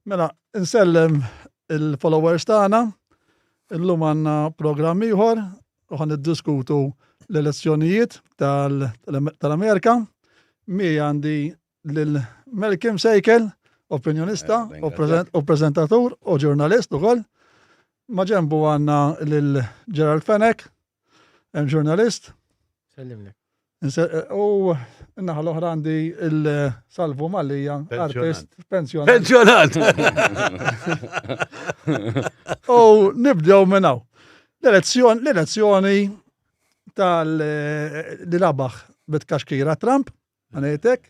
Mela, insellem il-followers tagħna. Illum għandna programm ieħor u ħan niddiskutu l-elezzjonijiet tal-Amerika. Mi għandi lil Malcolm Sejkel, opinjonista eh, u prezentatur u ġurnalist ukoll. Ma ġembu għandna lil Gerald Fenech, hemm ġurnalist. Sellimlek. U naħa l-oħra għandi il-Salvu Malija, artist, pensjonat. Pensjonat! U nibdew minn hawn. L-elezzjoni tal-li rabaħ bit-kaxkira Trump, għanejtek,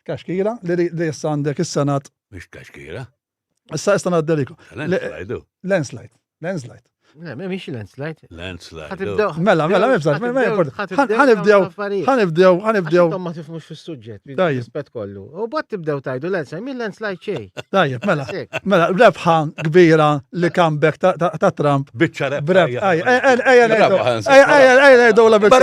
kaxkira, li issa għandek is-Senat. Mhux kaxkira. Issa issa ngħaddeliku. Landslide. Landslide. Landslide. Le, mhix landslide. Landslide. Mela, mela, mela, mela, ħanibdew, ħanibdew, ħanibdew. Ma tifmux fis-suġġett, rispett kollu. U bad tibdew tajdu landslide, min landslide xejn. Tajjeb, mela. Mela, rebħa kbira li comeback ta' Trump. Biċċa rebħa. Ejja, ejja, ejja, ngħidu la biċċa.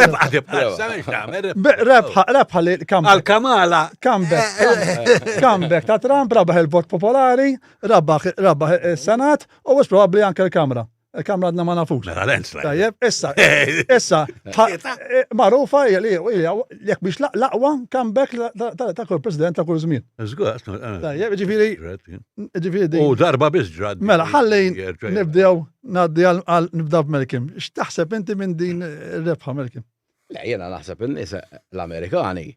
Rebħa, rebħa li comeback. Għal-Kamala. Comeback. Comeback ta' Trump rabaħ il-vot popolari, rabaħ rabaħ is-Senat u wis probabbli anke l-Kamra. Il-Kamra għadna ma nafux. Mela landslide. Tajjeb, issa, issa, eh, magħrufa hija li jekk biex l-aqwa comeback ta' kull president ta' kull żmien. Żgur, eh, Tajjeb, ġifieri ġifieri din. U darba biss ġrad. Mela, ħalli nibdew ngħaddi għal nibda b'Melkim. X'taħseb inti minn din ir-rebħa Melkim? Le, jiena naħseb in-nies l-Amerikani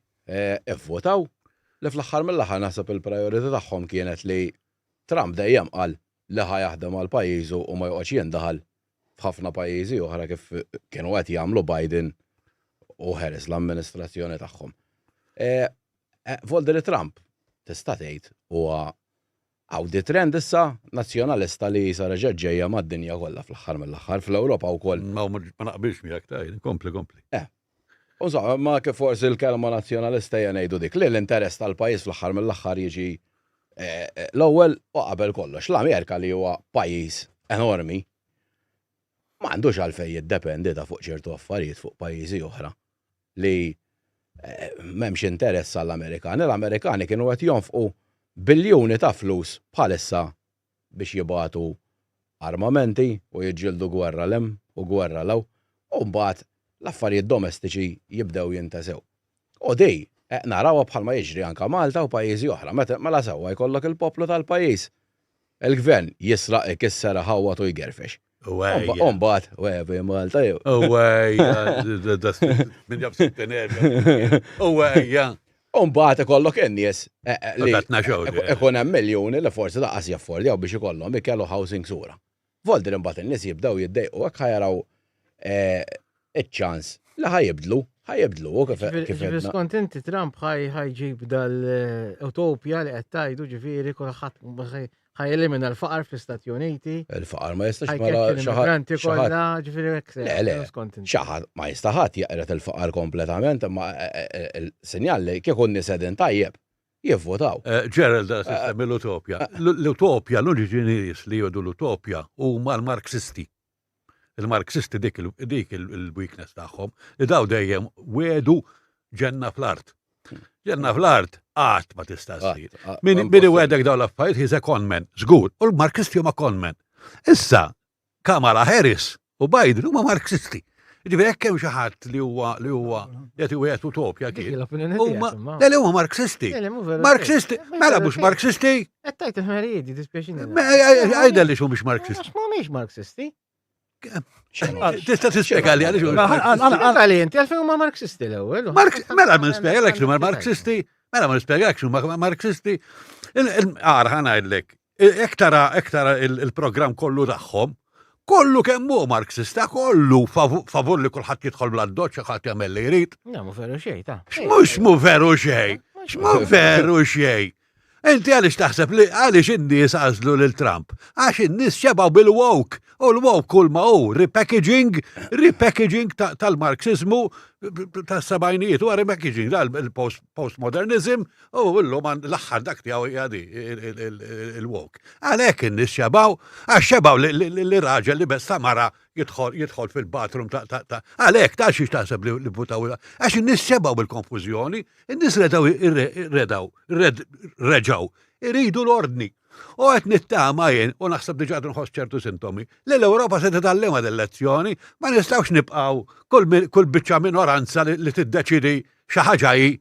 ivvotaw li fl-aħħar mill-aħħar naħseb il-prijorità tagħhom kienet li Trump dejjem qal li ħa jaħdem għal pajjiżu u ma joqgħodx jindaħal f'ħafna pajjiżi oħra kif kienu qed jagħmlu Biden u Harris l-amministrazzjoni tagħhom. Volder Trump tista' tgħid huwa Hawn di trend issa nazzjonalista li qisha reġgħet ġejja mad-dinja kollha fl-aħħar mill-aħħar, fl-Ewropa wkoll. Ma naqbilx miegħek ta' kompli kompli. Eh. Insomma, ma kif forsi l-kelma nazzjonalista hija ngħidu dik li l-interess tal-pajjiż fl-aħħar mill-aħħar jiġi eh, eh, l-ewwel u qabel kollox. L-Amerika li huwa pajjiż enormi ma għandux għalfejn jiddependi ta' fuq ċertu affarijiet fuq pajjiżi oħra. li m'hemmx interess għall-Amerikani. L-Amerikani kienu qed jonfqu biljuni ta' flus bħalissa biex jibagħtu armamenti u jiġġieldu gwerra 'l hemm u gwerra 'l hawn u mbagħad l-affarijiet domestiċi jibdew jintesew. U di narawha bħalma jiġri anke Malta u pajjiżi oħra. Mela sewwa jkollok il-poplu tal-pajjiż Il-gvern jisraq, ikisser, iħawwad u jgerfex. U mbagħad, u fi Malta jew. U min jaf U ejja. U mbagħad ikollok in-nies eh, eh, li ikun hemm miljuni li forsi laqas jaffordjaw biex ikollhom ikel u housing sura. Voldir imbagħad in-nies jibdew jiddejqu hekk ħajaraw eh, iċ-ċans li ħajibdlu, ħajibdlu u kif kif Ġifieri skont inti Trump ħaj ħajġib dal-utopja li qed tgħidu ġifieri kulħadd ħaj elimina l-faqar fl-Istati Uniti. Il-faqar ma jistax mela xi ħadd kollha ġifieri hekk se. Le, le, xi ħadd ma jista' ħadd jaqret il-faqar kompletament imma eh, eh, eh, il-sinjal li kieku n-nies qegħdin tajjeb jivvotaw. Gerald, sistem l-utopja. L-utopja, l-uniċi nies li jgħidu l-utopja huma l-Marxisti. Il-Marxisti dik dik il-weakness tagħhom li daw dejjem wedu ġenna fl-art. Ġenna fl-art qatt ma tista' ssir. Min iwedek dawn l-affarijiet he's a con man, żgur. U l-Marxisti huma con man. Issa, Kamala Harris u Biden huma Marxisti. Ġifieri hekk hemm xi ħadd li huwa li huwa qed iwieħed utopja kien. Huma le li huma Marxisti. Marxisti, mela mhux Marxisti. Qed tgħid il-ħmerijiet, dispjaċini. Għidha li mhumiex Marxisti. Għax mhumiex Marxisti. Tista' tispjega li għaliex. Għalli inti għalfejn huma Marxisti l-ewwel. Mela ma nispjegalek huma Marxisti, mela ma nispjegalek huma Marxisti. Ara ħa ngħidlek, Hekk tara, hekk tara il-programm kollu tagħhom, kollu kemm hu Marxista, kollu favur li kulħadd jidħol bla doċċa, ħadd jagħmel li jrid. Ja, mu veru xejn, ta. X'mhux mu veru xejn, x'mu veru xejn. Inti għaliex taħseb li għaliex in-nies għażlu lil Trump? Għax in-nies xebgħu bil-woke. U l-woke kull ma hu repackaging, repackaging tal-Marxizmu tas-sebgħinijiet, huwa repackaging tal-postmodernism U illum l-aħħar dak tiegħu hija di il-woke. Għalhekk in-nies xebgħu, għax xebgħu li raġel li besta mara jidħol jidħol fil-bathroom ta' ta' ta' għalhekk ta' xiex taħseb li li votaw għax in-nies xebgħu bil-konfużjoni, in-nies redaw redaw reġgħu iridu l-ordni. U qed nittama jien u naħseb diġà nħoss ċertu sintomi li l-Ewropa se titgħallimha din lezzjoni, ma nistgħux nibqgħu kull kull biċċa minoranza li tiddeċidi xi ħaġa hi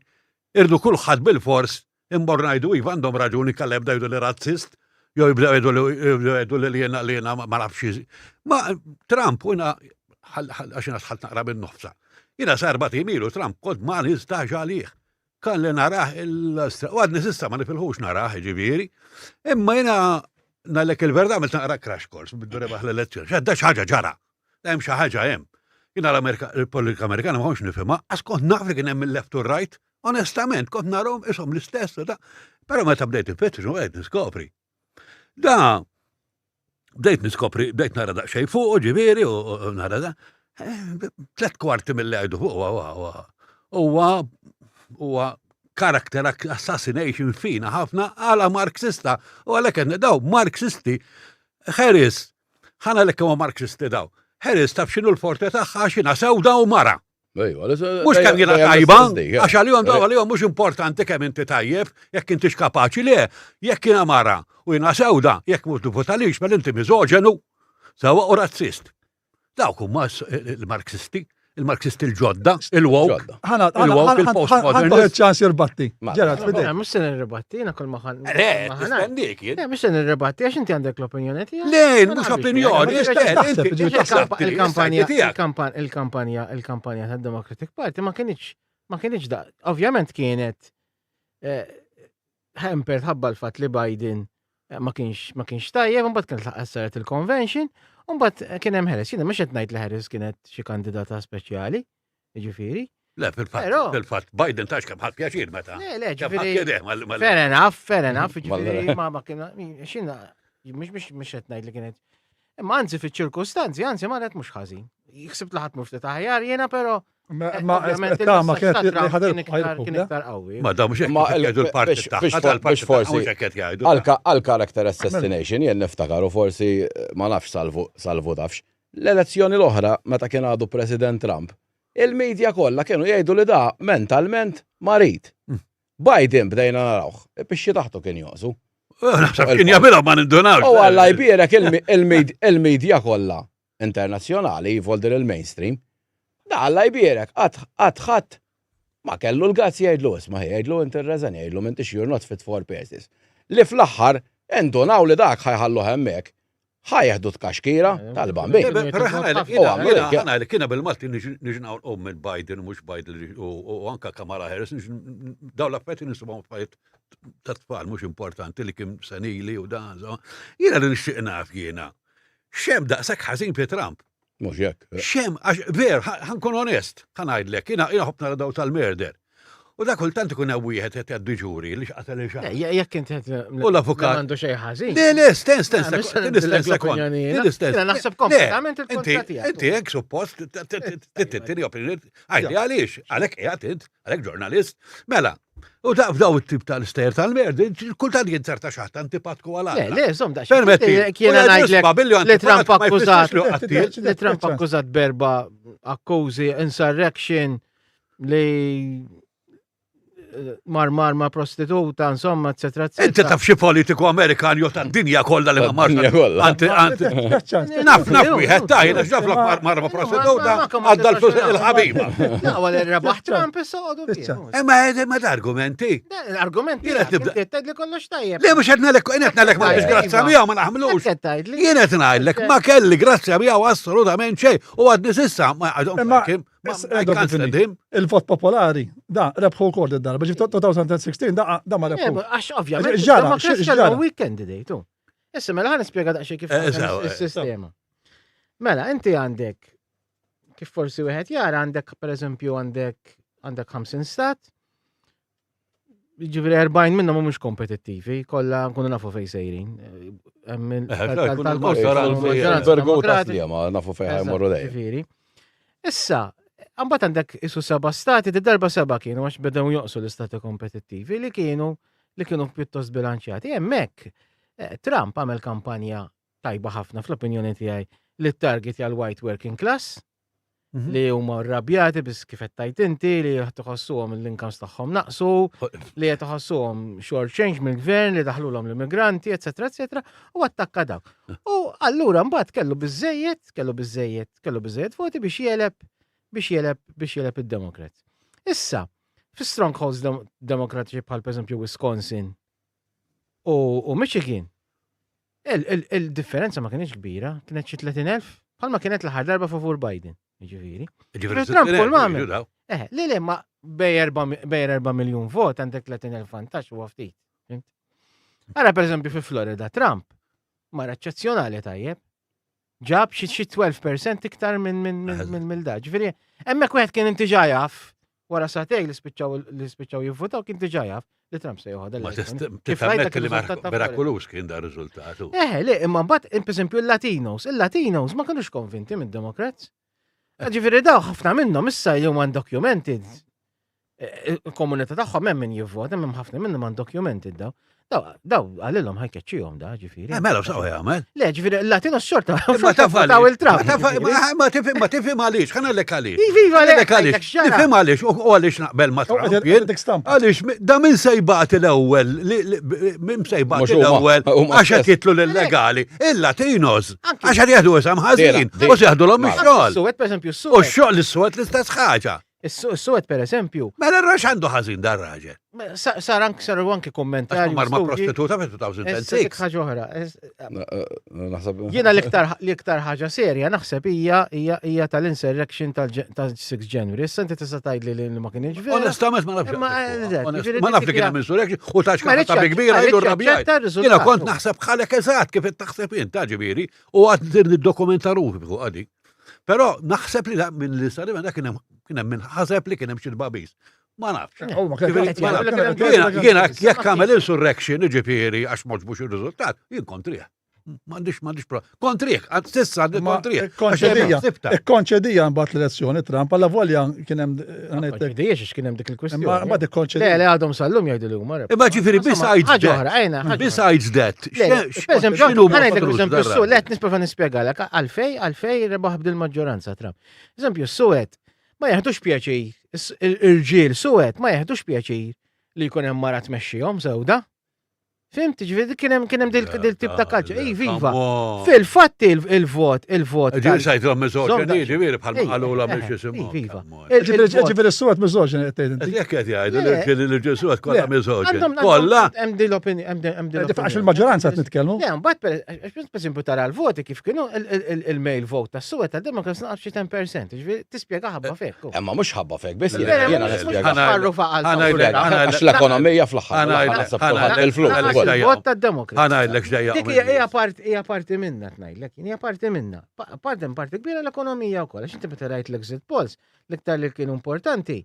irdu kulħadd bilfors Immorru ngħidu iva għandhom raġuni inkella jibdew jgħidu li razzist, jew jibdew jgħidu li jgħidu li jiena li jiena ma nafx. Ma Trump u jiena għax jiena dħalt naqra minn nofsa. Jiena sa erbat ijiem ilu Trump kont ma nistax għalih. Kan li narah il u għadni s'issa ma nifilħux narah ġifieri. Imma jiena ngħidlek il-verità għamilt naqra crash course biddu rebaħ l-elezzjoni. X'għadda xi ħaġa ġara. Hemm xi ħaġa hemm. Jiena l-Amerika, il-politika Amerikana ma kontx nifhimha, għax kont naf li kien hemm il-left u right, Onestament, kont narhom ishom l-istess, da. Però meta bdejt infittex u bdejt niskopri. Da, bdejt niskopri, bdejt nara daqsxejn fuq, ġifieri, u nara da. Eh, tlet kwarti mill-li għajdu fuq, huwa huwa huwa character assassination fina ħafna għala Marxista. U għalhekk qed daw Marxisti Harris, ħana l huma Marxisti daw. Harris taf x'inhu l-forte tagħha x'inha sewda u mara. Mhux kemm jiena tajba, għax għalihom daw għalihom mhux importanti kemm inti tajjeb, jekk intix kapaċi le, jekk jiena mara u jiena sewda, jekk mhux votalix, mela inti miżoġenu, sewa u razzist. Dawk huma l-Marxisti, il-Marxisti l-ġodda, il-woke, il-woke, il-postmodern. ċans jirbatti. Ġerad, fidej. Mhux se nirribatti, jiena kull ma ħan. Le, tistendik jien. Le, mhux se nirribatti għax inti għandek l-opinjoni tiegħek. Le, mhux opinjoni, il-kampanja, il-kampanja, il-kampanja tad-Democratic Party ma kienx, ma kienx da. Ovvjament kienet eh, hampered ħabba l-fatt li Biden eh, ma kienx ma kienx tajjeb, imbagħad kienet laqgħet saret il-convention, u mbagħad kien hemm Harris. Jiena mhux qed ngħid li Harris kienet xi kandidata speċjali, jiġifieri. Le, fil-fatt, fil-fatt, Biden tax kemm ħadd pjaċir meta. Le, le, ġifieri. Fair enough, fair enough, ġifieri ma ma kien xina mhux mhux mhux qed ngħid li kienet. Imma anzi fiċ-ċirkustanzi, anzi ma mhux ħażin. Jħsibt li ħadd mhux ftit aħjar jiena però Ma ma kienet li ħadar kien iktar qawwi. Ma da mhux hekk jgħidu l-parti tagħha tal-parti forsi għal character assassination jien niftakar u forsi eh, ma nafx salvu salvu tafx. L-elezzjoni l-oħra meta kien għadu President Trump, il-medja kollha kienu jgħidu li da mentalment marid. Hmm. Biden bdejna narawh, biex taħtu kien joqsu. Eh, naħseb kien jagħmilha ma nindunawx. U Alla jbierek il-medja kollha internazzjonali, voldir il-mainstream, da Alla jbierek, qatt ħadd ma kellu l-gazz jgħidlu isma' jgħidlu inti rreżen jgħidlu m'intix you're not fit for purposes. Li fl-aħħar indunaw li dak ħa jħalluh hemmhekk, ħa jieħdu tkaxkira tal-bambin. Ħana li kiena bil-Malti niġi nqum minn Biden u mhux Biden u anka Kamala Harris, dawn l-affarijiet nisimgħu affarijiet ta' tfal mhux importanti li kien senili u dan. Jiena li nixtieq naf jiena. X'hemm daqshekk ħażin fi Trump? Mhux hekk. X'hemm għax ver, ħankun onest, ħa ngħidlek, jiena jiena ħobb nara daw tal-murder. U da kultant ikun hemm wieħed qed jgħaddi ġuri li x'qatel lil xi ħadd. Jekk inti qed U l-avukat. Għandu xejn ħażin. Le, le, sten, sten, sten, sekond. Jiena naħseb kompletament il-kontra tiegħek. Inti hekk suppost tittini opinjoni. Għajdi għaliex, għalhekk qiegħed int, għalhekk ġurnalist. Mela, U da f'daw it-tip tal-istejjer tal-merdi, kultant jinzerta xi ħadd antipatku għal Le, le, żomm daqsxejn. Permetti. Jiena ngħidlek li Trump ma jfissirx akkużat li qattiel. li Trump akkużat berba akkużi insurrection li mar mar ma prostituta, insomma, eccetera, eccetera. Inti taf xi politiku Amerikan jew tad-dinja kollha li ma marx. Tad-dinja kollha. Anti, anti, naf, naf wieħed ta' jiena x'naf l marra ma prostituta għadda l-flus il-ħabiba. La, għal rebaħ Trump issa għodu. Imma imma da argumenti. L-argumenti Jiena tibda- tgħid li kollox tajjeb. Le mhux qed ngħidlek, qed ngħidlek ma Tajjeb. grazzja miegħu ma naħmlux. Qed tgħidli. Jien qed ngħidlek ma kelli grazzja miegħu assolutament xejn u għadni s'issa ma I don't Imma- like him. Ma Issa, I can't stand him. Il-vot popolari, da, rebħu wkoll id-darba, ġif 2016, da, da ma rebħu. Għax ovvjament, Ġara, Democrats ġara. kellhom weak candidate. u. Issa mela ħa nispjega daqsxejn kif taħdem is-sistema. Mela, inti għandek kif forsi wieħed jara għandek pereżempju għandek għandek 50 stat, Ġifieri 40 minnhom mhumiex kompetittivi, kollha nkunu nafu fejn sejrin. Hemm il- tal- tal- Vergu ta' ma nafu fejn ħajmorru dejjem. Ġifieri. Issa, mbagħad għandek isu seba' stati, di darba seba' kienu għax bedew joqsu l-istati kompetittivi li kienu li kienu pjuttost bilanċjati. Hemmhekk eh, Trump għamel kampanja tajba ħafna fl-opinjoni tiegħi li target għal white working class mhm. li huma rrabjati biss kif qed tajt inti li qed iħossuhom l-incomes tagħhom naqsu, li qed iħossuhom short change mill-gvern li daħlulhom l-immigranti, eċetera, eċetera, u attakka dawk. U allura mbagħad kellu biżejjed, kellu biżejjed, kellu biżejjed voti biex jeleb biex jeleb biex jeleb id-Democrats. Issa, fi strongholds demokratiċi bħal pereżempju Wisconsin u Michigan, il-differenza ma kienx kbira, kienet xi 30,000, bħalma kienet l-aħħar darba favur Biden, jiġifieri. Ġifieri Trump kull ma għamel. Eh, li le ma bej 4 miljun vot għandek 30,000 vantaġġ huwa ftit. Ara pereżempju fi Florida Trump mar eċċezzjonali tajjeb. Ġab xi 12% iktar minn minn minn minn da. Ġifieri hemmhekk wieħed kien inti ġa jaf wara sagħtejn li spiċċaw li spiċċaw jivvutaw kien diġà jaf li Trump se joħodha. Ma tista' li mirakulus kien da riżultat. Eh, le, imma mbagħad pereżempju il-Latinos, il-Latinos ma kinux konvinti mid-Democrats. Ġifieri daw ħafna minnhom issa li huma undocumented il-komunità tagħhom hemm min jivvota, hemm ħafna minnhom undocumented daw. Daw, daw għalilhom ħajkeċċihom da, ġifieri. Eh, mela saw jagħmel. Le, ġifieri l-Latino xorta. Ma taf taw il-Trump. Ma tifhem ma tifhem għaliex, ħana lek għaliex. Iva, lek għaliex. Tifhem għaliex u għaliex naqbel ma Trump. Għaliex da min se jbagħti l-ewwel, min se jbagħti l-ewwel għax qed jitlu l-illegali, il-Latinos. Għax qed jieħdu isem ħażin u se jaħdulhom ix-xogħol. Suwed pereżempju, U x-xogħol is-suwed l-istess ħaġa. Is-suwed per eżempju. Mela r-rax għandu ħażin dar raġel. Sar anki saru anki kommentarji. Mar ma' prostituta fi 2006. Ħaġa oħra. Jiena l-iktar ħaġa serja naħseb hija hija tal-insurrection tal-6 January. Issa inti tista' tgħidli li ma kienx vera. Onestament ma nafx. Ma naf li kien hemm insurrection u ta' xi kbira jgħidu rrabjajt. Jiena kont naħseb bħalek eżatt kif qed taħseb int ta' ġifieri u għad niddokumenta ruħi fuq għadi. Però naħseb li minn li sar dak kien hemm min ħaseb li kien hemm xi tbabis. Ma nafx. Jiena jekk għamel insurrection, jiġifieri għax m'għoġbux ir-riżultat, jien kontrih. M'għandix m'għandix pro. Kontrih, sissa għandi kontrih. Ikkonċedija mbagħad l-elezzjoni Trump, alla volja kien hemm Konċedija xiex kien hemm dik il-kwistjoni. Mbagħad ikkonċedija. Le, le għadhom sal-lum jgħidu li huma. Imma ġifieri besides that. Besides that. Per eżempju, ħanajtek eżempju, su, let nisprofa nispjegalek għalfej, għalfej rebaħ b'dil maġġoranza Trump. Eżempju, suwed ma jeħdux pjaċir, irġiel suwed ma jeħdux pjaċir li jkun hemm mara tmexxihom sewda. Fimt, ġifieri kien hemm kien hemm dil tip ta' kaċ. Ej, viva. Fil-fatt il-vot, il-vot. Ġifieri sajthom miżoġeni, ġifieri bħal qalula biex jisimgħu. Viva. Ġifieri s-suwed miżoġeni qed tgħid inti. Jekk qed jgħidu l-irġiel suwed kollha miżoġeni. Kollha. Hemm din l-opinjoni, hemm din Għax il-maġġoranza qed nitkellmu. Le, mbagħad per eżempju tara l-voti kif kienu il-mail vote tas-suwed tad-Democrats naqas xi 10%, ġifieri tispjega ħabba fek. Imma mhux ħabba fek, biss jiena nispjega. Għax l-ekonomija fl-aħħar. Il-flus. Il-vot tad-Democrats. Ħa ngħidlek x'dejja. Dik hija parti minna tngħidlek, hija parti minna. Parti parti kbira l-ekonomija wkoll, għax inti meta rajt l-exit polls, l-iktar li kienu importanti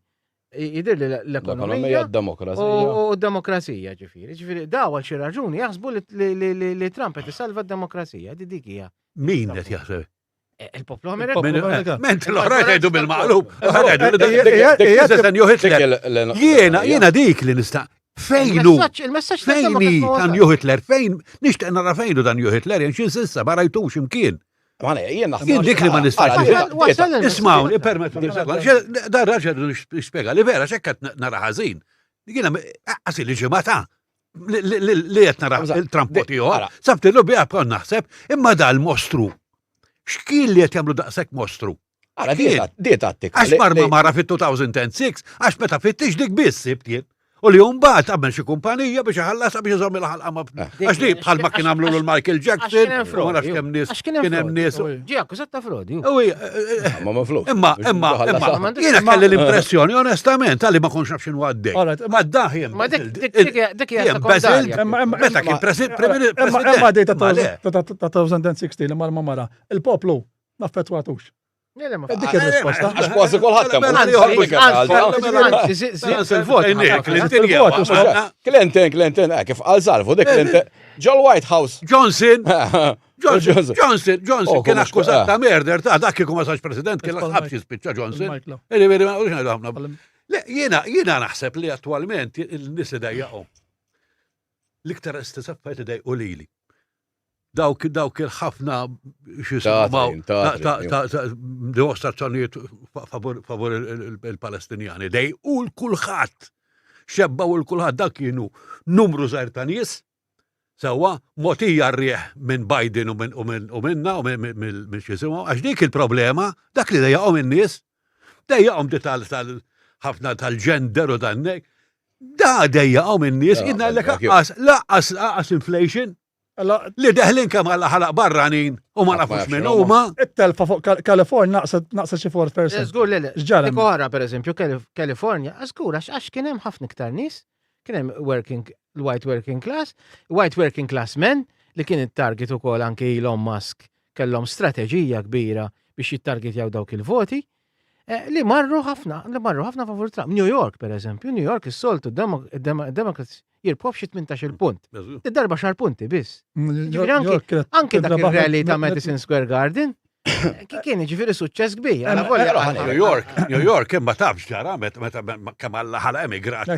jidir li l-ekonomija, d-demokrazija. U d-demokrazija ġifieri. Ġifieri daw għal xi raġuni jaħsbu li Trump qed isalva d-demokrazija, di dik hija. Min qed jaħseb? Eh, il-poplu Amerikan. Mentri l-oħra jgħidu bil-maqlub. Jiena, jiena dik li nista' Fejnu? Fejni dan Ju Hitler? Fejn? Nixtieq nara fejnu dan Ju Hitler, jien xi sissa ma rajtux imkien. Jien dik li ma nistax. Ismawni, permettu Dan raġel jispjega li vera xekk nara ħażin. Jiena qasi li ġimgħa ta' li qed nara il-Trump ieħor, sabtilu biha bħal naħseb, imma dal-mostru. X'kien li qed jagħmlu daqshekk mostru? Ara, di tattika. Għax marma mara fit-2006, għax meta fittix dik biss sibt jien. U li mbagħad għamel xi kumpanija biex iħallasha biex iżomm il-ħalqa ma. Eh. Għax li bħal ma kien għamlu l-Michael Jackson, ma nafx kemm nies. Kien hemm nies. Ġie akkużat ta' frodi. Eh, eh, ma ma flus. Imma imma imma jiena kelli l-impressjoni onestament għalli ma kontx naf x'inhu għaddej. Ma daħ Ma dik dik hija sekondarja. Meta kien president. Imma dejta ta' 2016 li marma mara. Il-poplu ma affettwatux. Dik ir-risposta. Għax kważi kulħadd kemm. Clinton, Clinton, eh, kif qal Salvu, dik Clinton. Ġol White House. Johnson. Johnson, Johnson, Johnson, oh, kien akkużat eh. ta' murder ta' dak kieku ma sarx president, kien ħabs jispiċċa Johnson. Jiena, jiena naħseb li attualment il-nies li dejjaqhom. L-iktar istess affarijiet idejqu lili. dawk dawk il-ħafna dimostrazzjonijiet favur il-Palestinjani. Dejqu l-kulħadd. Xebbaw il-kulħadd dak kienu numru żgħir ta' nies sewwa mogħtija r-riħ minn Biden u minn u minna u minn xi għax dik il-problema dak li dejjaqhom in-nies dejjaqhom di tal ħafna tal-ġender u dan Da dejjaqhom in-nies, jien ngħidlek laqqas laqqas inflation. Li deħlin kemm għalla ħalaq barranin u ma nafux minn huma. It-telfa fuq Kalifornja naqset xi 4%. Żgur le, le. Ġara. Oħra pereżempju Kalifornja, żgur għax kien hemm ħafna iktar nies, kien hemm working white working class, white working class men li kien it-target ukoll anke Elon Musk kellhom strateġija kbira biex jittargetjaw dawk il-voti. Eh, li marru ħafna, li marru ħafna favur Trump. New York, per eżempju, New York is-soltu Democrats jirbħu f'xi 18 punt. Darba xar punti biss. Mm, anke dak il-rally ta' Madison Square Garden, kien ġifieri suċċess kbir. Eh, eh, New York, New York, imma tafx ġara, meta kemm alla ħala emigrat.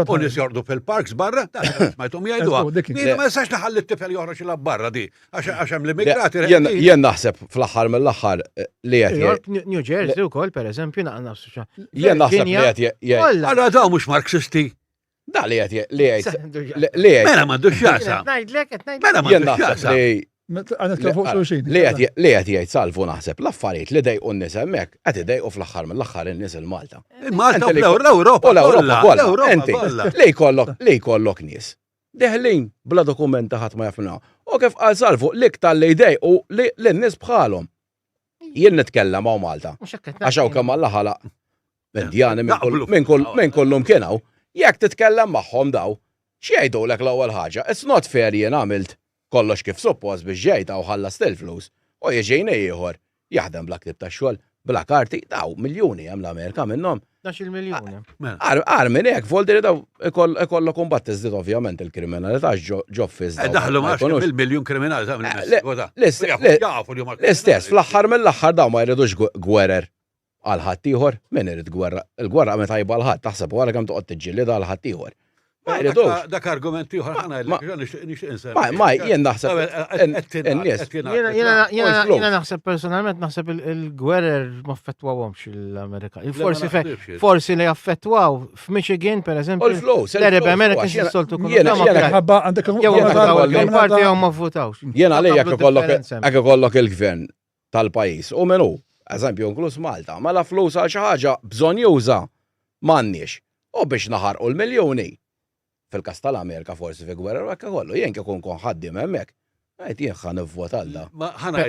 U nies jordu fil-parks barra, smajthom jgħidu. Ma jistax naħalli t-tifel joħroġ il barra di. Għax hemm l-immigrati. Jien naħseb fl-aħħar mill-aħħar eh, li qed New Jersey wkoll pereżempju naqra nafsu xa. Jien naħseb li qed jgħid. Allora dawn mhux Marxisti. Da li qed li jgħid li jgħid. Mela m'għandux x'jaqsam. Ngħidlek qed ngħidlek. Mela m'għandux x'jaqsam. Li qed jgħid salvu naħseb l-affarijiet li dejqu n-nies hemmhekk qed idejqu fl-aħħar mill-aħħar in-nies il-Malta. Il-Malta u l-Ewropa. U l-Ewropa kollha. Li jkollok li jkollok nies Deħlin bla dokumenti ħadd ma jaf minn hawn. U kif qal Salvu, l-iktar li jdejqu li lin-nies bħalhom. Jien nitkellem hawn Malta. Għax hawn kemm Alla ħalaq Indjani minn kullum kien hawn. Jekk titkellem magħhom daw, x'jgħidulek l-ewwel ħaġa? It's not fair jien għamilt kollox kif suppost biex ġejt hawn ħallast il-flus u jiġini ieħor Jaħdem bla ktieb tax-xogħol, bla karti, daw miljuni hemm l-Amerika minnhom. 12 miljun. Mela. Agħar minn hekk, voldi li daw ikollok imbagħad tiżdied ovvjament il-kriminalità ġo fis. Eh, daħlu ma il-miljun kriminali ta' eh, L-istess, fl-aħħar mill-aħħar daw ma jridux gwerer għal ħaddieħor, min irid gwerra? Il-gwerra meta tajba għal ħadd, taħseb wara kemm toqgħod tiġġielida għal ħaddieħor. Ma jridux. Dak argument ieħor ħana nixtieq insemmi. Ma ma jien naħseb in-nies. Jiena naħseb personalment naħseb il-gwerer ma affettwawhomx l-Amerika. Forsi forsi li affettwaw f'Michigan per eżempju. Il-flows. L-Arab Americans soltu kunu. Għandek jew jew ma votawx. Jiena li jekk ikollok il-gvern tal-pajjiż u min hu, eżempju inkluż Malta, mela flus għal xi ħaġa bżonnjuża m'għandniex. U biex naħarqu l-miljuni, fil-każ tal-Amerika forsi fi gwerra u hekk ikollu, jien kieku nkun ħaddiem hemmhekk, ngħid jien ħa nivvota għal da.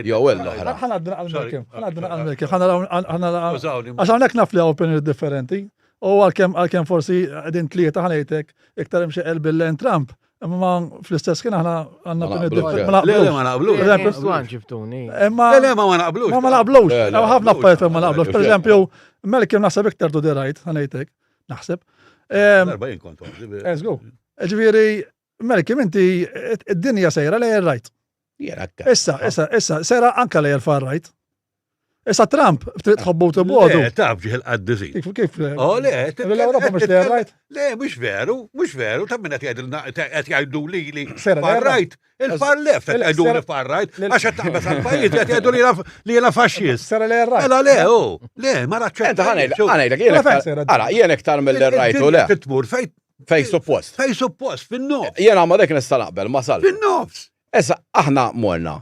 Jew l-oħra. Ħa ngħaddi naqra Malcolm, ħa ngħaddi naqra Malcolm, ħa naraw għax hawnhekk naf li hawn opinjoni differenti. U għalkemm għalkemm forsi qegħdin tlieta ħa ngħidlek iktar imxeqel bil-lejn Trump, Imma fl-istess kien aħna għandna opinjoni differenti. Ma naqblux. Ma naqblux. ġibtuni. Imma Le, ma ma naqblux. Ma ma naqblux. Ħafna affarijiet ma naqblux. Per eżempju, Malcolm naħseb iktar to the right, ħanejtek. Naħseb. Darba jien kont. Eżgu. Ġifieri, Malcolm inti id-dinja sejra lejn right. Issa, issa, issa, sejra anka lejn far right. Issa Trump, trid tħobbu tibgħodu. Le, taf ġieħ il-qaddisin. Kif, kif? Oh, le, l-Ewropa mhux li right? Le, mhux veru, mhux veru, ta' minn qed jgħidu li li far right, il-far left qed jgħidu li far right, għax qed taqbeż għall-pajjiż qed jgħidu li jiena faxxist. Sera li right. Mela le, oh, le, ma naċċetta. Enta ħanejlek, jien jien iktar mill-right u le. Tmur fejn Fej suppost. Fej suppost, fin-nofs. Jiena ma dik nista' naqbel ma sal. Fin-nofs. Issa aħna morna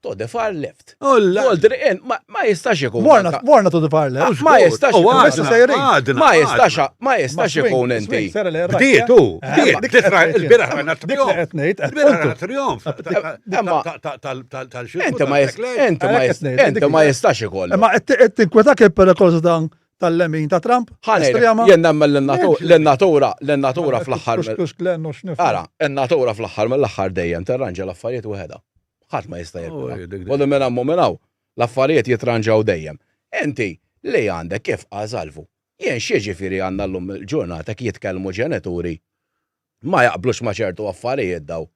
To the far left. Olla. Voldri, ma jistax ikun. Morna, morna to the far left. Ma jistax ikun. Ma jistax, ma jistax ikun inti. Bdietu, bdiet, il-biraħ għanna trionf. Il-biraħ għanna trionf. Inti ma inti ma jistax ikun. Ma tinkwetak il-perikolosa dan tal-lemin ta' Trump? Jien nemmen l-natura, l-natura fl-aħħar. Ara, n-natura fl-aħħar mill-aħħar dejjem terranġa l-affarijiet waħedha. Ħadd ma jista' jirpilha. U li minn hemm u minn hawn, l-affarijiet jitranġaw dejjem. Inti li għandek kif qal Salvu, jien x'jiġifieri għandna llum il-ġurnata jekk jitkellmu ġenituri ma jaqblux ma' ċertu affarijiet daw.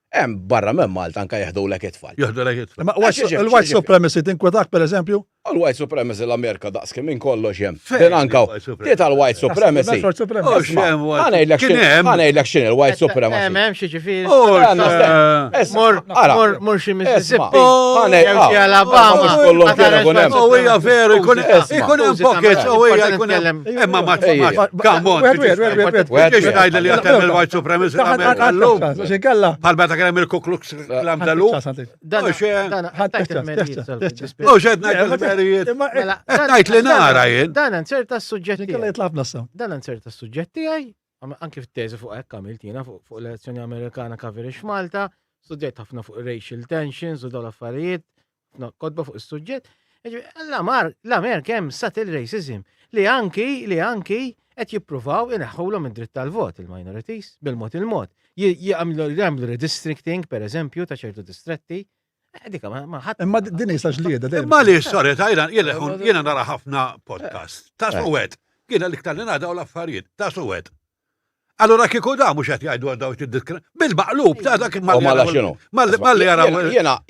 Hemm barra minn Malta anke jeħdulek it-tfal. Jeħdulek it-tfal. Il-white supremacy tinkwetak pereżempju? Għal-white supremacy l-Amerika daqs kemm minn kollox hemm. Din anka ti tal-white supremacy. Ħanejlek x'in il-white supremacy. Hemm hemm xi ġifieri. Mor mor mor xi Mississippi. Xi Alabama. Oh hija veru jkun ikun hemm pockets oh hija jkun hemm. Imma ma come on. Biex ngħidli li hemm il-white supremacy l-Amerika llum. Bħal meta kien hemm il-Ku Klux Klan tal-lum. Mux qed ngħid il-verijiet. Mela, qed ngħid li nara jien. Dan inserta s-suġġett. Dan inserta s-suġġett tiegħi, anki fit-teżi fuq hekk għamilt jiena fuq l-elezzjoni Amerikana coverage f'Malta, studjajt ħafna fuq racial tensions u dawn l-affarijiet, kotba fuq is-suġġett. L-Amerika hemm subtle racism li anki li anki qed jippruvaw ineħħulhom id-dritt tal-vot il-minorities bil-mod il-mod. Jagħmlu redistricting, per eżempju, ta' ċertu distretti. Eh, dika ma ħadd. Imma din hija ġlieda dejjem. Imma li sorry, tajna, jiena nara ħafna podcast. Ta' eh. suwed. Jiena l-iktar li nara l-affarijiet. Ta' suwed. Allora kieku da mhux qed jgħidu għal dawk id Bil-maqlub ta' dak mal li jaraw.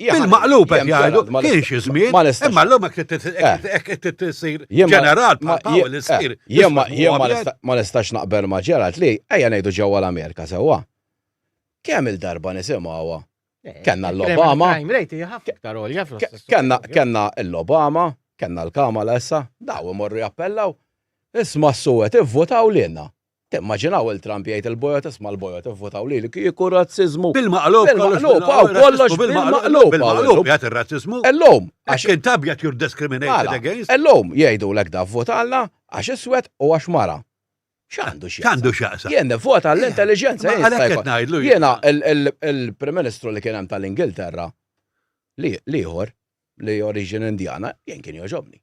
Bil-maqlub qed jgħidu kien xi żmien. Imma llum hekk qed tisir ġeneral bħal Powell isir. Jien ma nistax naqbel ma' Gerald li ejja ngħidu ġewwa l-Amerika sewwa. Kemm il-darba nisimgħuha Kenna l-Obama. Kenna kenna l-Obama, kenna l-Kamala issa, daw imorru jappellaw. Isma' s-suwed ivvotaw lilna. Timmaġinaw il-Trump jgħid il-bojod isma' l-bojod ivvotaw lili kieku razziżmu. Bil-maqlub, bil-maqlub, hawn kollox bil-maqlub. Bil-maqlub jgħid ir-razziżmu. Illum. Għax int abjad you're discriminated against. Illum jgħidulek da vvotalna għax iswed u għax mara. X'għandu x'jaqsam? X'għandu x'jaqsam? Jien nivvota għall-intelliġenza. Għalhekk qed ngħidlu. Jiena il-Prim Ministru li kien hemm tal-Ingilterra li ieħor li oriġin Indjana jien kien jogħġobni.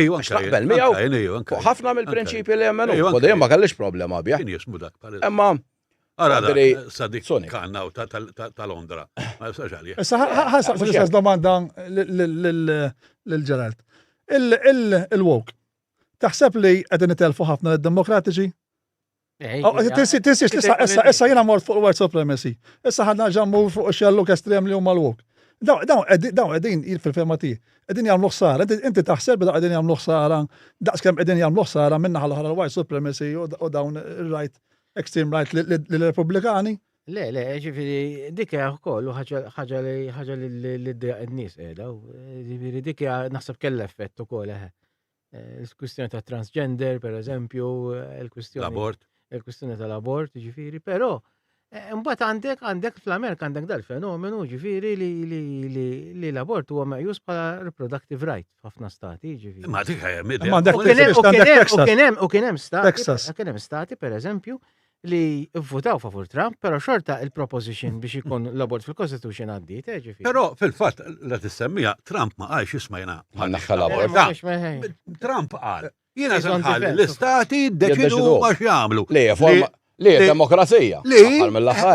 Ejwa, Għax naqbel miegħu fuq ħafna mill-prinċipji li jemmenu. U dejjem ma kellix problema bih. Kien jismu dak bħal. Imma Ara Sadik Kanna u ta' Londra. Ma jistax għalih. Issa ħasaq l-istess domanda lil Gerald. Il-woke. Taħseb li qegħdin itelfu ħafna lid-Demokratiċi? Tinsiex, issa issa jiena mort fuq white supremacy. Issa ħadna ġammu fuq xelluk estrem li huma l-woke. Dawn qegħdin fil-fema tiegħi, qegħdin jagħmlu ħsara. Inti taħseb li qegħdin jagħmlu ħsara daqskemm qegħdin jagħmlu ħsara min-naħa l-oħra l-white supremacy u dawn ir-right extreme right lill-Repubblikani? Le, le, ġifieri dik hija wkoll ħaġa li ħaġa li ddejjaq in-nies qiegħda. Ġifieri dik hija naħseb kellha effett ukoll eħe. Eh, il-kwistjoni ta' transgender, per eżempju, eh, il-kwistjoni. L-abort. Il-kwistjoni tal-abort, ġifiri, però eh, mbagħad għandek għandek fl-Amerika għandek dal-fenomenu ġifiri li, li, li, li l-abort huwa meqjus bħala reproductive right f'ħafna stati, ġifiri. Ma dik U kien hemm u kien hemm stati, kien hemm stati per eżempju li vvutaw favur Trump, però xorta il-proposition biex ikun l-abort fil-Constitution għaddiet, eh, ġifieri. Però fil-fatt la tissemmija Trump ma qalx isma' jiena. Ħannaħħa l-abort. Trump qal, jiena se nħalli l-istati jiddeċidu ma x'jagħmlu. Li forma li demokrazija. Li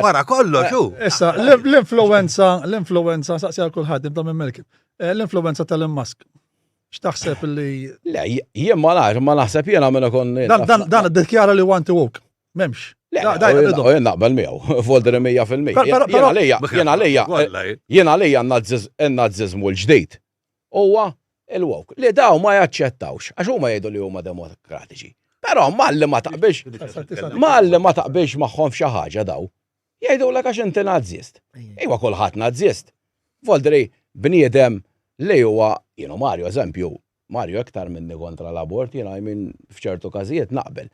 wara kollox hu. Issa, l-influenza, l-influenza, saqsi għal kulħadd, nibda minn Melkim. Eh, l-influenza tal-Musk. X'taħseb li. Le, jien ma nafx, ma naħseb jiena minn ikun. Dan dan iddikjara li want to woke. M'hemmx. Le, jien naqbel miegħu, Voldri 100%. Jien għalija, jien għalija, jien għalija n-nazzizmu l-ġdid huwa il-woke. Li daw ma jaċċettawx, għax huma jgħidu li huma demokratiċi. Però malli ma taqbilx, malli ma taqbilx magħhom f'xi ħaġa daw, Jgħidulek għax inti Nazzist. Iwa kulħadd Nazzist. Voldri bniedem li huwa, jienu Mario eżempju, Mario iktar minni kontra l-abort, jiena I mean f'ċertu każijiet naqbel.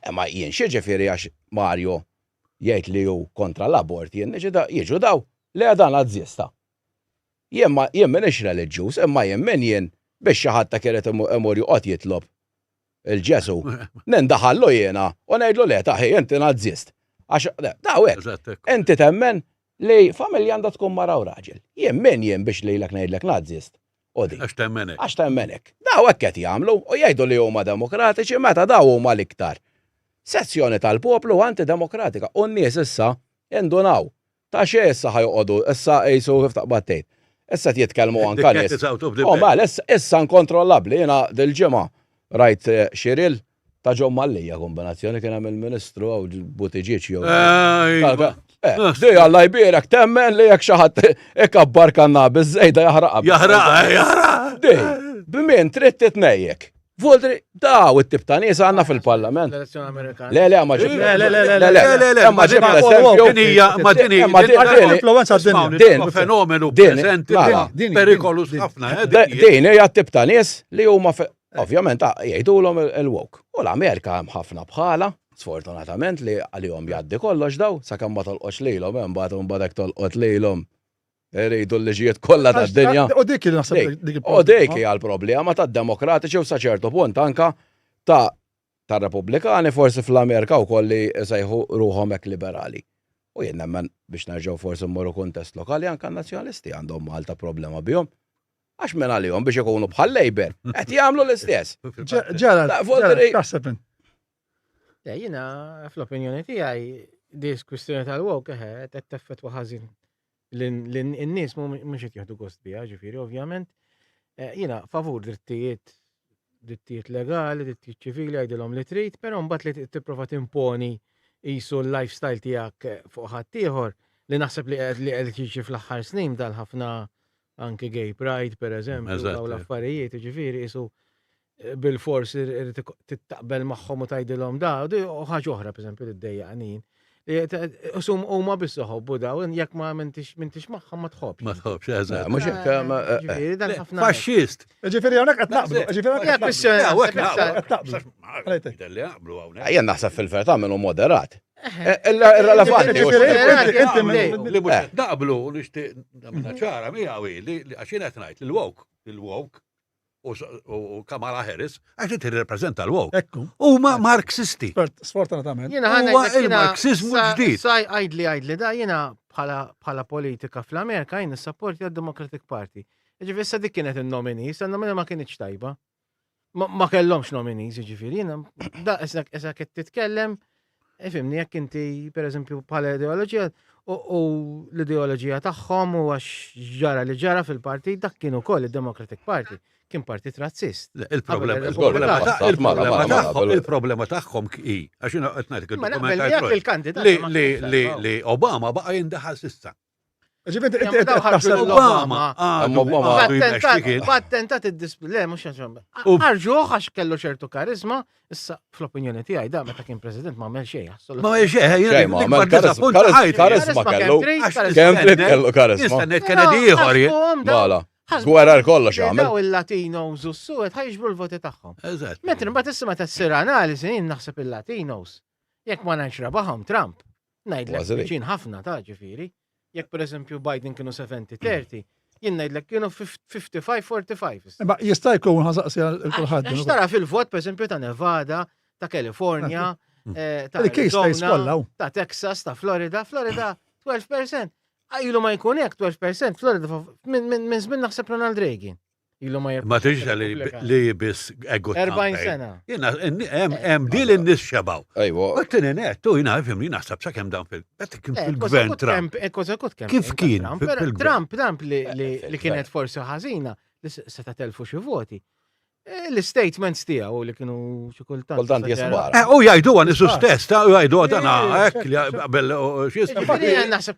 Imma jien xi ġifieri għax Mario jgħid li hu kontra l-abort jien niġi jiġu daw le dan Nazzista. Jien ma jien m'iniex reliġjuż imma jien min jien biex xi ħadd ta' irid imur joqgħod jitlob il-Ġesu, nindaħallu jiena u ngħidlu le taħi inti nazzist. Għax daw hekk. Inti temmen li familja għandha tkun mara u raġel. Jien min jien biex lilek ngħidlek nazzist. U di. Għax temmen hekk. Għax temmen hekk. Daw hekk qed jagħmlu u jgħidu li huma demokratiċi meta daw huma l-iktar sezzjoni tal-poplu antidemokratika u n-nies issa indunaw Ta' xejn issa ħa joqogħdu, issa qisu kif taqbad tgħid. Issa qed jitkellmu anka nies. Oh mela, issa inkontrollabbli, jiena dil-ġimgħa rajt eh, xi ril ta' John Mallia kombinazzjoni kien hemm il-Ministru għaw Buttigieg jew. Eh, di Alla jbierek temmen li jekk xi ħadd ikabbar kannabis żejda jaħraqha. Jaħraqha, jaħraqha. Di. B'min trid titnejjek. Voldri, daw it-tip ta' nies għandna fil-parlament. L-elezzjoni Amerikana. Le, le, ma ġib. Le, le, le, le, le, le, le, ma ġib eżempju. Din hija, ma din hija. Ma din- Influenza d-dinja. Din- fenomenu din- preżenti, mela. Din- perikolus din- ħafna. eh, De- din hija. Din hija t-tip ta' nies li huma fe- ovvjament ah, jgħidulhom il- il-woke. U l-Amerika hemm ħafna bħala, sfortunatament li għalihom jgħaddi kollox daw, sakemm ma tolqotx lilhom, eh, imbagħad imbagħad hekk tolqot lilhom. Iridu l-liġijiet kollha tad-dinja. U dik li naħseb dik U dik hija l-problema tad-demokratiċi u sa ċertu punt anka ta' tar-Repubblikani forsi fl-Amerika wkoll li jsejħu ruħhom hekk liberali. U jien nemmen biex nerġgħu forsi mmorru kuntest lokali anka n-Nazzjonalisti għandhom Malta problema bihom. Għax minn għalihom biex ikunu bħal Labour qed jagħmlu l-istess. Ġerald, taħseb int. Le, jiena fl-opinjoni tiegħi dis kwistjoni tal-woke eħe qed teffettwa ħażin l-nies mhux qed jieħdu gost biha, ġifieri ovvjament. Eh, jiena favur drittijiet drittijiet legali, drittijiet ċivili għajdilhom li trid, però mbagħad li tipprova timponi qisu l-lifestyle tiegħek eh, fuq ħaddieħor li naħseb li qed li qed jiġi fl-aħħar snin dal ħafna anke gay pride per eżempju, daw l-affarijiet, ġifieri qisu bil-fors irid tittaqbel magħhom u tgħidilhom da, u ħaġa oħra pereżempju li ddejjaqni. Usum huma biss iħobbu daw, jekk ma m'intix magħhom ma tħobbx. Ma tħobbx, eżatt. Mhux hekk. Eh, eh, eh. Faxxist. Ġifieri hawnhekk qed naqblu, ġifieri hawnhekk qed naqblu. Jien naħseb fil-verità minnu moderat. Irrelevanti. Li mhux naqblu nixtieq nagħmilha ċara miegħu li għax jien qed ngħid il-woke, il-woke u Kamala Harris, għax inti tirrepreżenta l-woke. Ekku. Huma Marxisti. Sfortunatament. Jiena ħana Huwa il-Marxizmu ġdid. Saj għajdli għajdli da jiena bħala politika fl-Amerika jien nissapporti għad-Democratic Party. Ġifieri issa dik kienet il-nominees, il-nominee ma kienx tajba. Ma kellhomx nominees, ġifieri jiena da issa qed titkellem Ifimni, jekk inti, per eżempju, bħala ideoloġija, u l-ideoloġija tagħhom u għax ġara li ġara fil-partit, dak kien ukoll il-Democratic Party, kien partit razzist. Il-problema tagħhom hi, għax jiena qed ngħidlek il-kandidat li Obama baqa' jindaħal sissa. Ġifieri inti taħseb Obama. Obama. Pattentat id-display, le mhux Ħarġuh għax kellu ċertu karizma, issa fl-opinjoni tiegħi da meta kien president ma għamel xejn. Ma għamel xejn, ma għamel karizma kellu. Kemm trid kellu karizma. Jistennet Kennedy ieħor. Mela. Gwerar kollox għamel. Daw il-Latinos u s-suwed ħajġbru l-voti tagħhom. Eżatt. Mentri mbagħad issa meta ssir analiżi jien naħseb il-Latinos. Jekk ma ngħidx rebaħhom Trump, ngħidlek viċin ħafna ta' ġifieri. Jekk pereżempju Biden kienu 70-30, jien ngħidlek kienu 55-45. Ma jista' jkun ħasaqsi għal kulħadd. Għax tara fil-vot pereżempju ta' Nevada, ta' California, mm. eh, ta' Arizona, ta' Texas, ta' Florida, Florida 12%. Ilu ma jkun hekk 12% Florida minn żmien naħseb Ronald Reagan. Ilu ma Ma tiġ li biss ego. 40 sena. Jena, hemm dil in-nies xebaw. Ejwa. U t-tieni net, tu jina fimni naħseb sakemm dan fil-gvern Trump. Kif kien? Trump, Trump li kienet forsi ħażina li seta' telfu xi voti. Eh, l-statements tiegħu li kienu xi kultant. Kultant jisbar. Eh, u jgħidu għan isu stess, ta' u jgħidu għadana hekk li qabel xi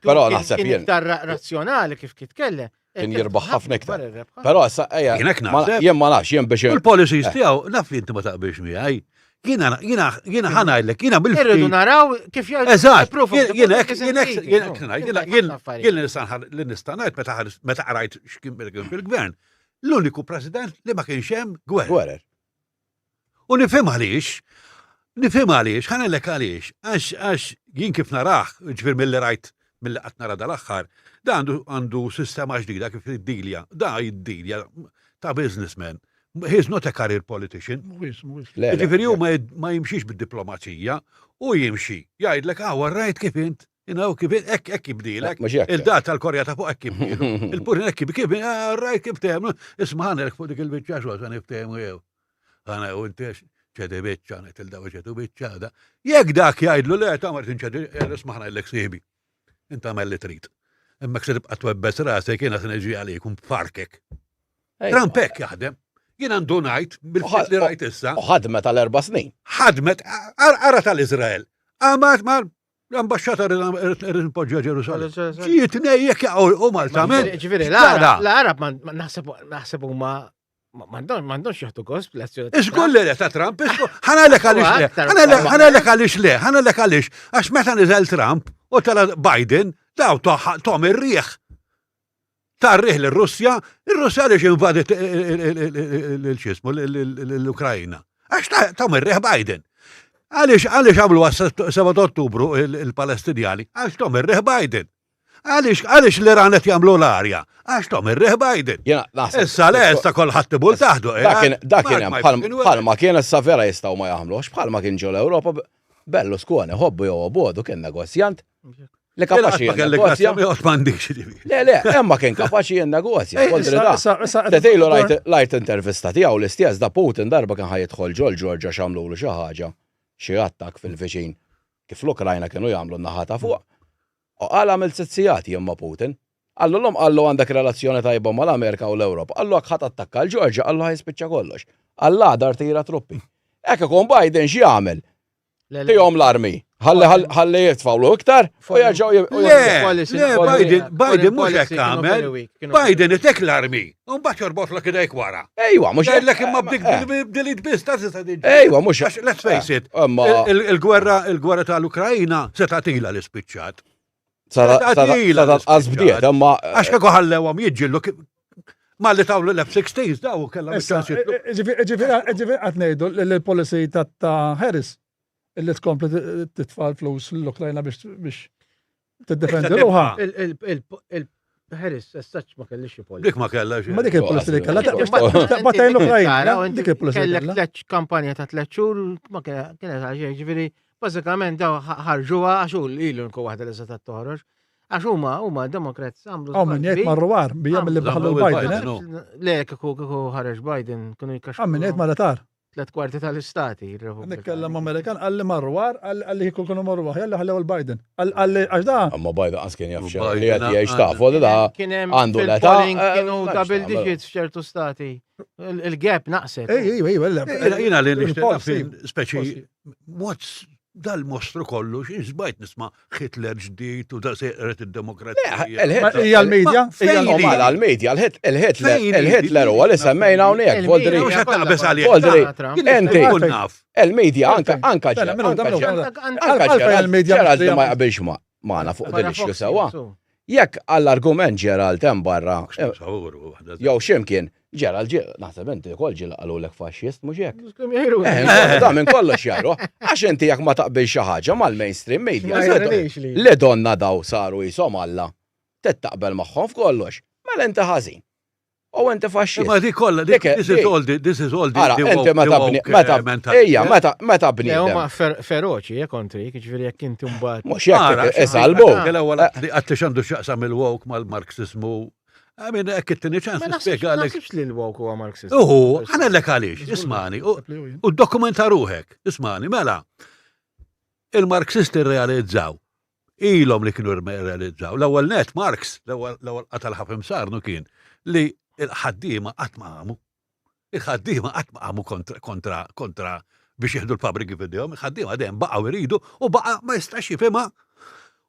Però naħseb jien. Iktar razzjonali kif kitkellem. Eh, kien jirbaħ ħafna iktar. Però issa ejja. Jien Jien ma nafx, jien biex. Il-policies eh. tiegħu naf li inti ma taqbilx miegħi. Jiena jiena jiena ħanajlek, jiena bil Irridu naraw kif jgħidu. Eżatt, jiena hekk jiena hekk jiena jiena jien li nista' ngħid meta meta qrajt x'kien fil-gvern. L-uniku president li ma kienx hemm gwerra. Gwerer. U nifhem għaliex, nifhem għaliex, ħa ngħidlek għaliex, għax għax jien kif narah, ġifier milli rajt milli qatt nara dal-aħħar, da għandu għandu sistema ġdida kif jiddilja, da jiddilja ta' businessman. He's not a career politician. Mhuwiex, mhuwiex. Le, le, Ġifieri hu ma jid- ma jimxix bid-diplomazija, u jimxi, jgħidlek ah, rajt kif int, you know, kif int, hekk hekk jibdilek. Mhux hekk. Il-dat tal-Korea ta' fuq hekk jibdilu. Il-Putin hekk kif kif ah, rajt kif tagħmlu, isma' ħanelek fuq dik il-biċċa xogħol se niftehmu jew. Għana u inti ċedi biċċa, ngħid il daw ċedu biċċa da. Jekk dak jgħidlu le ta' martin ċedi, eh, isma' ħana sieħbi. Inta għamel li trid. Imma se tibqa' twebbes rasek jiena se niġi għalik u nfarkek. Trump hekk jaħdem. Jien għandu ngħid bil-ftit li rajt issa. U ħadmet għal erba' snin. Ħadmet, ara tal-Iżrael. Għamat mal l-ambasċata rrid npoġġa Ġerusalem. Ġiet nejjek u Malta men. Ġifieri l-Arab naħseb huma M'għandhomx jieħdu gost bl-azzjoni. Iżgur li le ta' Trump, ħanalek għaliex le, ħanalek għaliex le, ħanalek għaliex, għax meta niżel Trump u tela Biden, daw tom ir-riħ. Ta' riħ l-Russja, il-Russja għaliex invadit l-xismu l-Ukrajna. Għax tom ir-riħ Biden. Għaliex għaliex għamlu 7 Ottubru il-Palestinjani, għax tom ir-riħ Biden. Għaliex għaliex l-Iran qed jagħmlu l-arja? Għax tom ir-riħ Biden. Issa le, issa kulħadd tibul taħdu. Eh? Dak kien hemm bħalma kien issa vera jistgħu ma jagħmluhx, bħalma kien ġol Ewropa Berlusconi ħobbu jew obodu kien negozjant li kapaċi jinnegozja. Le, le, emma kien kapaċi jinnegozja. Tetejlu rajt intervista tiegħu l-istess da Putin darba kien ħajidħol ġol Ġorġa x'għamlulu xi ħaġa, xi attak fil-viċin kif l-Ukrajna kienu jagħmlu n-naħa ta' fuq. U qal għamilt sitt sigħat jien ma' Putin. Qallu llum qallu għandek relazzjoni tajba mal-Amerika u l-Ewropa. Qallu jekk ħa tattakka l-Ġorġja qallu ħa jispiċċa kollox. Qal l-għada rtira truppi. Hekk ikun Biden x'jagħmel? Tihom l-armi. Ħalli ħalli jitfgħulu iktar u jerġgħu Le, le, Biden, Biden mhux hekk għamel. Biden itek l-armi. U mbagħad jorbotlok idejk wara. Ejwa, mhux Jgħidlek imma b'dik eh. b'dilit biss ta' tista' tiġi. Ejwa, mhux. Għax let's face it, il-gwerra il-gwerra tal-Ukrajna se tagħtila li spiċċat. Tagħtila qas bdiet, imma. Għax kieku ħallewhom jiġġieldu ma li tawlu l-F-16 daw kellhom Ġifieri qed ngħidu li l-policy ta' Harris illi tkompli titfa' l-flus l-Ukrajna biex tiddefendi ruħha. Il-Harris, as such ma kellix xi policy. Dik ma kellha xi. Ma dik il-policy li kellha. Ma tajn l-Ukrajna. Dik il-policy. Kellek tliet kampanja ta' tliet xhur ma kienet għal xejn, ġifieri bażikament daw ħarġuha għax hu ilu nkun waħda li se toħroġ. Għax huma huma Democrats għamlu. Hawn min jgħid marru war bija milli baħlu Biden. Eh? Le kieku kieku ħareġ Biden kienu jkaxxu. Hawn min jgħid ma tar. Tlet kwarti tal-istati. Nitkellem Amerikan għalli marru war, għalli kieku kienu marru aħjar li ħallew il-Biden. Għalli għax da. Amma Biden qas kien jaf xejn li qed jgħix tafu li da għandu l-età. Kienu eh, double digits f'ċertu stati. Il-gap naqset. Ej, ej, ej, Jiena li nixtieq speċi what's dal-mostru kollu, x'izbajt nisma' Hitler ġdid u da seqret id-demokrazija. Hija l-medja. Hija l-medja, il-Hitler huwa li semmejna hawnhekk, Voldri. Voldri, inti. Il-medja anka anka anka il-medja Gerald ma jaqbilx magħna fuq din ix sewa. Jekk għall-argument Gerald hemm barra. Eh, jew x'imkien, Gerald ġie, naħseb inti wkoll ġie qalulek faxxist, mhux hekk? Eh, eh, da minn kollox jgħiru. Għax inti jekk ma taqbil xi ħaġa mal-mainstream media. Li donna daw saru jisom Alla. Taqbel magħhom f'kollox. Mela inti ħażin. U inti faxxist. Ma di kollha, this is all the, this is all the. Ara, inti meta bni, meta ejja, meta meta bni. Huma feroċi, eh, kontri, jiġifieri jekk inti mbagħad. Mhux jekk isalbu. L-ewwel għad li x'għandu x'jaqsam il-woke mal-Marxismu I mean, hekk it-tieni ċans nispjega għalek. Ma li l-woke huwa Marxist. Uhu, ħanellek għaliex, ismani, u dokumenta ruħek, ismani, mela. Il-Marxisti realizzaw, ilhom li kienu realizzaw. L-ewwel net Marx, l-ewwel qatal ħafim sarnu kien li l-ħaddiema qatt ma għamu. Il-ħaddiema qatt ma qamu kontra kontra kontra biex jieħdu l-fabbriki f'idejhom, il-ħaddiema dejjem baqgħu jridu u baqa' ma jistax jifhimha.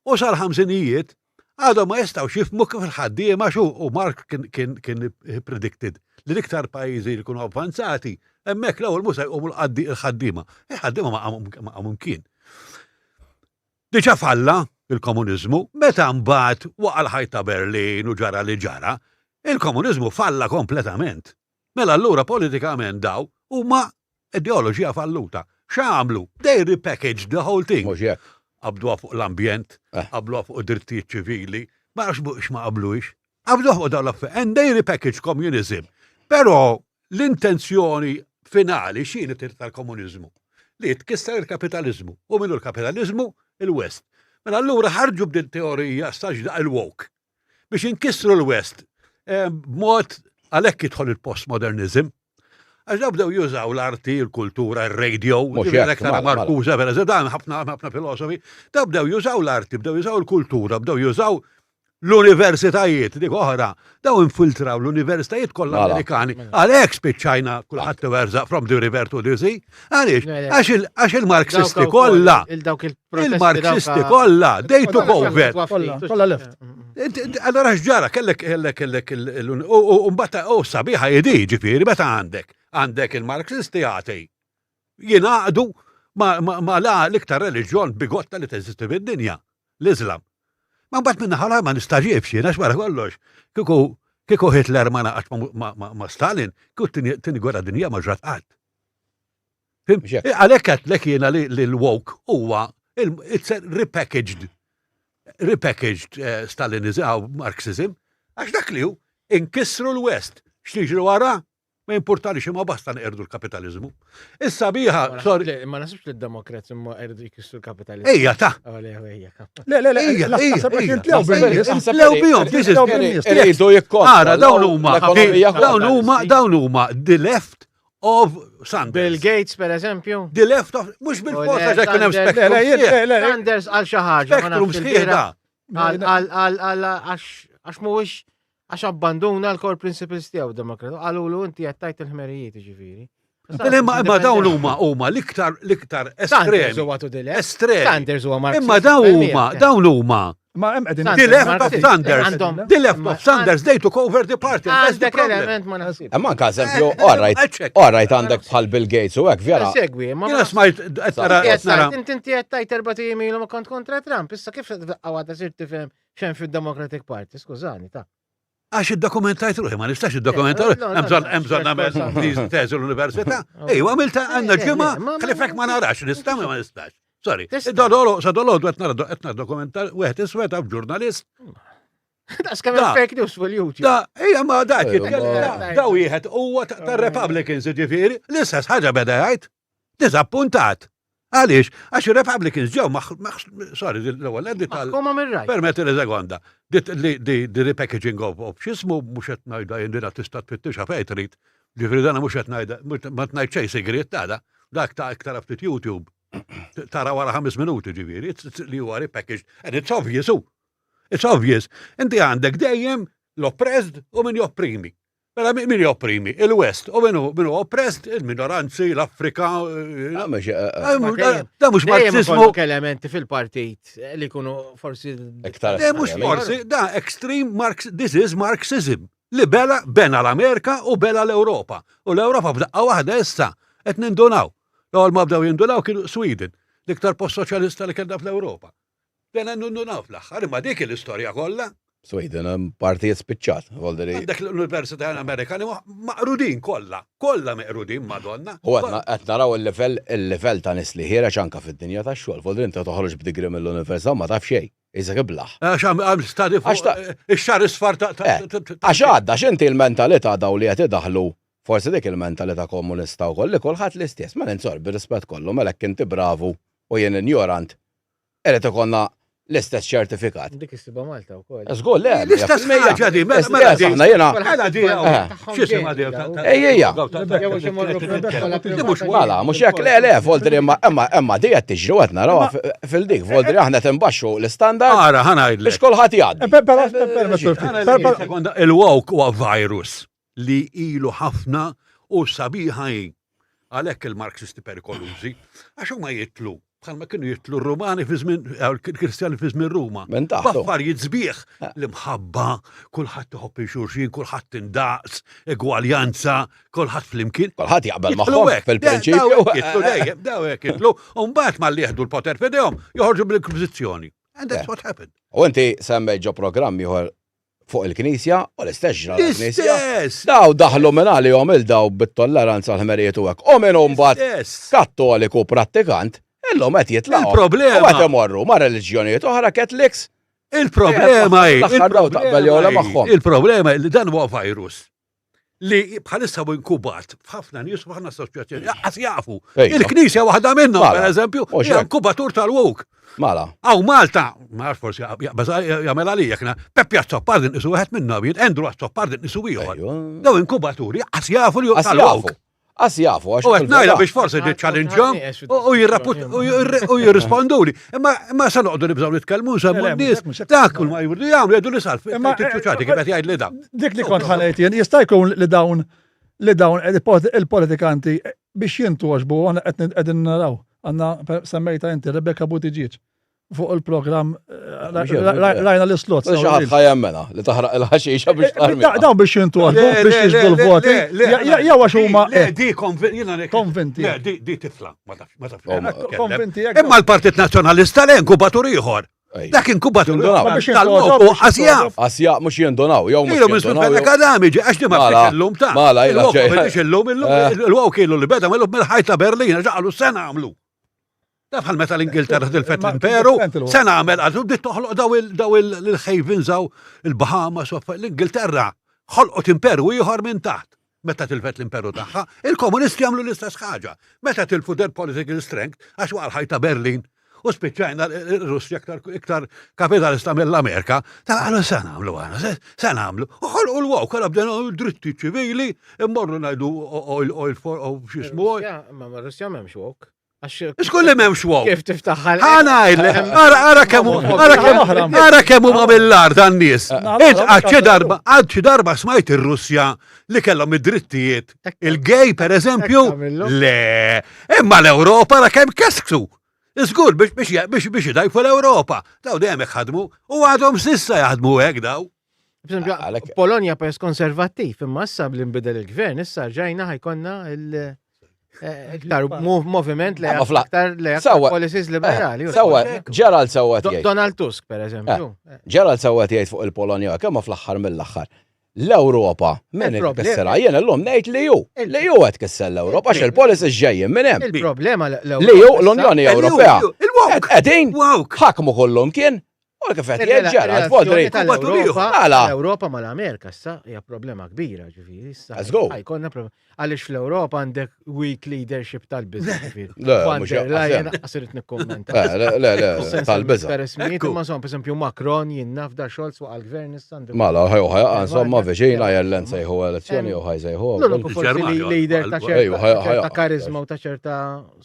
U sal-ħamsinijiet għadhom ma jistgħux jifhmu kif il-ħaddiema xu u Marx kien kien kien predicted li l-iktar pajjiżi li jkunu avvanzati hemmhekk l-ewwel mhux se jqumu l-ħaddiema. Il-ħaddiema ma qamu mkien. Diġà falla l-komuniżmu, meta mbagħad waqa' l-ħajt ta' Berlin u ġara li ġara, il-komuniżmu falla kompletament. Mela allura politikament daw huma ideoloġija falluta. X'għamlu? They repackaged the whole thing. Mhux hekk. Qabduha fuq l-ambjent, qabluha fuq id-drittijiet ċivili, ma nafx x'ma qabluhiex. Qabduha fuq dawn l-affarijiet. And they repackaged communism. Però L-intenzjoni finali x'inhi tal-komuniżmu? Li tkisser il-kapitaliżmu. U min hu l-kapitaliżmu? Il-West. Mela allura ħarġu b'din teorija staġda il-woke. Biex inkissru l-West eh, b'mod għalhekk jidħol il-postmodernizm. Għax daw bdew jużaw l-arti, il-kultura, il-radio, tara mela, Marcusa, per eżempju, dan ħafna ħafna filosofi, daw bdew jużaw l-arti, bdew jużaw il-kultura, bdew jużaw. L-universitajiet, dik oħra, daw infiltraw l-universitajiet kollha Mela. Amerikani. Għalhekk spiċċajna kulħadd iwerżaq from the river to the sea. Għaliex? Għax il- Għax il-Marxisti kollha, Il-dawk il-protesti. il-Marxisti kollha, they took over. Kollha, kollha left. Inti- inti- Allora x'ġara, kellek kellek kellek il- u mbagħad u sabiħa jidi ġifieri meta għandek għandek il-Marxisti għatej. Jingħaqdu ma, ma, ma la l-iktar reliġjon bigotta li teżisti fid-dinja, l-Islam. Ma mbagħad minn naħa ma nistaġibx jien għax wara kollox. Kieku kieku Hitler ma naqax ma, ma, ma, ma Stalin, kieku t-tieni tieni gwerra dinja ma ġrat qatt. Fim? Mhux hekk. Għalhekk għedtlek jiena li li l-woke huwa il- it's a repackaged repackaged eh, Stalinism aw Marxism, għax dak li hu inkissru l-West. X'tiġri wara? Ma jimpurtalix imma basta neqirdu l-kapitalizmu. Issa biha, sorry, Ma nasibx li d-Demokrats imma erdu jkissru l-kapitalizmu. ejja ta' Oh, le, ejja. Le, le, le, Ejja, naħseb ejja, qed ejja. jintlew bin-nies. Naħseb Lew li- bihom, this is Lew bin-nies. Iridu jikkontrollaw Ara, dawn huma, l-ekonomija dawn kollha. huma, dawn huma the left of Sanders. Bill Gates, per eżempju. The left of, mhux bil-forsa Le, ġa jkun hemm Sanders. Le, le, spektrum jien- sħiħ. le, le, le. Sanders għal xi ħaġa. ma Spektrum nafx sħiħ il-bieraħ. da. Għal għal għal għal għax għax mhuwiex għax abbanduna l-core principles tiegħu Demokrat. Qalulu inti qed tajt il-ħmerijiet jiġifieri. Imma imma dawn huma huma l-iktar l-iktar Sanders estremi. huwa to the left. Estremi. Sanders huwa Marxist. Imma dawn huma, dawn huma Ma hemm qegħdin. The left of Marxist. Sanders. Għandhom- The left of Sanders, they took over the party. and That's the Għandek problem. element ma naħsib. Imma anka eżempju, Eh, all right, eh, check. all right għandek bħal Bill Gates u hekk vera. Segwi, ma Jiena smajt, qed nara, qed nara. Inti inti qed tajt erba' tiem ilu ma kont kontra Trump, issa kif għadha sir tifhem xejn fid-Democratic Party, skużani, ta' Għax id-dokumentajt ruħi, ma nistax id-dokumentaj ruħi. No, no, Hemm bżonn no, hemm bżonn nagħmel teżi l-università. Ejwa, għamilta għandna Eh, eh, ġimgħa, le, ma- ħlifek ma narax, nista' ma nistax. Sorry. Tista'. Dodolo, sa dolodu qed nara qed nara dokumentar wieħed iswed għaw ġurnalist. Daqs kemm Da. hemm fake news fuq il-YouTube. Da, ejja ma dak Ejwa, jitkellem, ma- da- da wieħed huwa ta- tar-Republicans ġifieri, l-istess ħaġa beda jgħid. Diżappuntat. Għaliex, għax ir-Republicans ġew maħ, maħ- sorry, l-ewwel għandi tal. Maħkuma mir-rajt. Permetti li sekonda. Dit li di di repackaging of, of xismu mhux qed ngħidha jien dina tista' tfittixha fejn trid. Ġifieri dana mhux qed ngħidha ma tngħid xejn sigriet tagħda. Dak ta' iktar ftit YouTube. Tara wara ħames minuti ġifieri, it's- it's li huwa repackaged and it's obvious hu. It's obvious. Inti għandek dejjem l-oppressed u min jopprimi. Mela min min jopprimi? Il-West. U min hu min hu oppressed? Il-minoranzi, l-Afrika. eh, Ah, mhux, eh, eh, eh, Ma dejjem- Da mhux Dejjem Marxismu. ikollok elementi fil-partit li jkunu forsi Iktar Le, mhux estremi. forsi, da extreme Marx, this is Marxism. Li bela bena l-Amerika u bela l-Europa. U l-Europa b'daqqa waħda issa qed nindunaw. L-ewwel ma bdew jindunaw kienu Sweden, l-iktar post soċjalista li kellna fl-Ewropa. Bena nindunaw fl-aħħar, imma dik l-istorja kollha. Sweden hemm partijiet spiċċat, volderi. Għandek l-Università Amerikani maqrudin kollha, kollha meqrudin Madonna. U qed naraw il-livell il-livell ta' nies li ħiereġ anka fid-dinja tax-xogħol. Volderi inti toħroġ b'digri mill-università ma taf xejn. Isek iblaħ. Għax għam stadi Għax fuq ta' eh, ix-xar isfar ta' ta' Eh, ta- ta- Għax għadda, x'inti l-mentalità daw li qed idaħlu, forsi dik il-mentalità komunista wkoll li kulħadd l-istess, ma ninsor bir-rispett kollu, mela jekk inti bravu u jien injorant, irid ikollna l-istess ċertifikat. Dik issiba Malta wkoll. Żgur le. L-istess ħaġa di, mela mela di. Aħna jiena. Mela di, Eh. x'isima di? ta- ta- Ej, ejja. ta- ta- Jew xi morru Di mhux Mela, mhux hekk le le, Voldri imma imma imma di qed tiġri u qed narawha fil-dik, Voldri aħna qed inbaxxu l-istandard Ara, ħa ngħidlek. biex kulħadd jgħaddi. Eh, Però, permettu ftit. Ħa ngħidlek sekonda, Il-woke huwa virus li ilu ħafna u sabiħa hi. Għalhekk il-Marxisti perikolużi, għax huma jitlu bħalma kienu jitlu r-Rumani fi żmien il-Kristjani fi żmien Ruma. Minn taħtu. B'affarijiet sbieħ, l-imħabba, kulħadd iħobb xulxin, kulħadd indaqs, egwaljanza, kulħadd flimkien. Kulħadd jaqbel Jitlu magħhom hekk, fil-prinċipju. daw hekk Jitlu dejjem, daw hekk jitlu, u mbagħad malli jieħdu l-poter f'idejhom, joħorġu bl-inkwiżizzjoni. And that's what happened. U inti semmejt ġo programm ieħor fuq il-Knisja u l-istess ġra l-Knisja. L-istess! Daw daħlu minn għalihom il-daw bit-tolleranza l-ħmerijiet u hekk. U minn mbagħad L-istess! kattoliku prattikant, illum qed jitlaqgħu. Il-problema- U qed imorru ma' reliġjonijiet oħra Catholics. Il-problema hi, L-aħħar daw taqbel jew le il-problema hi, magħhom. il-problema hi li dan huwa virus li bħalissa hu inkubat f'ħafna nies u f'ħafna assoċjazzjoni lanqas jafu. Ejja. Il-Knisja waħda minnhom, Mela. per eżempju, Mhux hija hekk. inkubatur tal-woke. Mela. Aw Malta, ma nafx forsi jaqbeż jagħmel għalija kna, Peppi Azzopardi nqisu wieħed minnhom, jien Andrew Azzopardi nqisu ieħor. Ejju. Daw inkubaturi qas jafu li Qas tal-woke. jafu. Qas jafu għax. U qed ngħidha biex forsi niċċallinġhom u jirraput u jirrisponduli. Imma imma se noqogħdu nibżgħu nitkellmu nsemmu n-nies. Dak kull ma jridu jagħmlu jgħidu li salf. Imma tiċċuċati kif qed jgħid li da. Dik li kont ħanejt jien jista' jkun li dawn li dawn il-politikanti biex jintoġbu aħna qed qegħdin naraw. Għandna semmejta inti Rebecca Buttigieg fuq il-programm eh, rajna l-slots. Xi ħadd ħajemmena li taħraq il-ħaxixa biex eh, tarmi. Dawn biex jintu biex jiġbdu l-voti. Jew għax huma. Eh, di konvinti. Di tifla, ma tafx. Ma tafx. Oh, konvinti. Imma l-Partit Nazzjonalista le inkubatur ieħor. Dak inkubatur tal-woke u qasja. Qasja mhux jindunaw, jew mhux. Ilu minn Fenech Adami ġi għax di ma illum ta' Mala, ilha ġej. Illum illum il-woke ilu li beda mill-ħajt ta' Berlin, ġaqalu sena għamlu. Taf bħal meta l-Ingilterra tilfet l-imperu, se nagħmel għal bdiet toħloq daw il-havens daw il-Bahamas l-Ingilterra ħolqot imperu ieħor minn taħt meta tilfet l-imperu tagħha. Il-komunisti għamlu l-istess ħaġa. Meta tilfu their political strength għax waqal ħajta Berlin u spiċċajna r-Russja iktar iktar kapitalista mill-Amerika, ta' għalu se nagħmlu għana, se nagħmlu. U ħolqu l-wow, kollha bdejna dritti ċivili, immorru ngħidu oil oil for x'ismu. Ma Russja m'hemmx woke. Xkun li memx wow. Kif tiftaħ Ħana għajle, ara ara kemm ara kemm ara kemm huma mill-art dan-nies. Int għad xi darba għad xi darba smajt ir-Russja li kellhom id-drittijiet. Il-gay pereżempju, le, imma l-Ewropa ra kemm kesksu. Żgur biex biex biex biex idajfu l-Ewropa. Daw dejjem hekk ħadmu u għadhom sissa jaħdmu hekk daw. Polonja pajjiż konservattiv, imma issa bli nbidel il-gvern, issa ġajna ħajkonna il- eh, iktar moviment li aktar li aktar policies eh, liberali. Sawa, Gerald sawa jgħid. Donald Tusk, per eżempju. Eh, Gerald sawa jgħid fuq il-Polonja, kemm fl-aħħar mill-aħħar. L-Ewropa, min tkissera? Jien illum ngħid li ju, li ju qed tkisser l-Ewropa għax il-policies ġejjin minn hemm. Il-problema li ju l-Unjoni Ewropea. Qegħdin ħakmu kollhom kien U kif qed jgħid Gerald Vodri. Għala. L-Ewropa mal-Amerika issa hija problema kbira, ġifieri issa. Let's go. Ħajkonna problema. Għaliex fl-Ewropa għandek weak leadership tal-biża'. ġifieri. Le, Van mhux der Leyen qas irid nikkummenta. Eh, Le, le, le, tal-biża'. Per imma insomma, pereżempju Macron jien naf da Scholz waqa' l-gvern issa għandu. Mela, ħaj ħaj, insomma, viċina Ireland sejħu elezzjoni u ħaj sejħu. L-uniku forsi li Ġermanja, leader ta' Ejju, ħaj- ċerta ħaj- ċerta karizma u ta' ċerta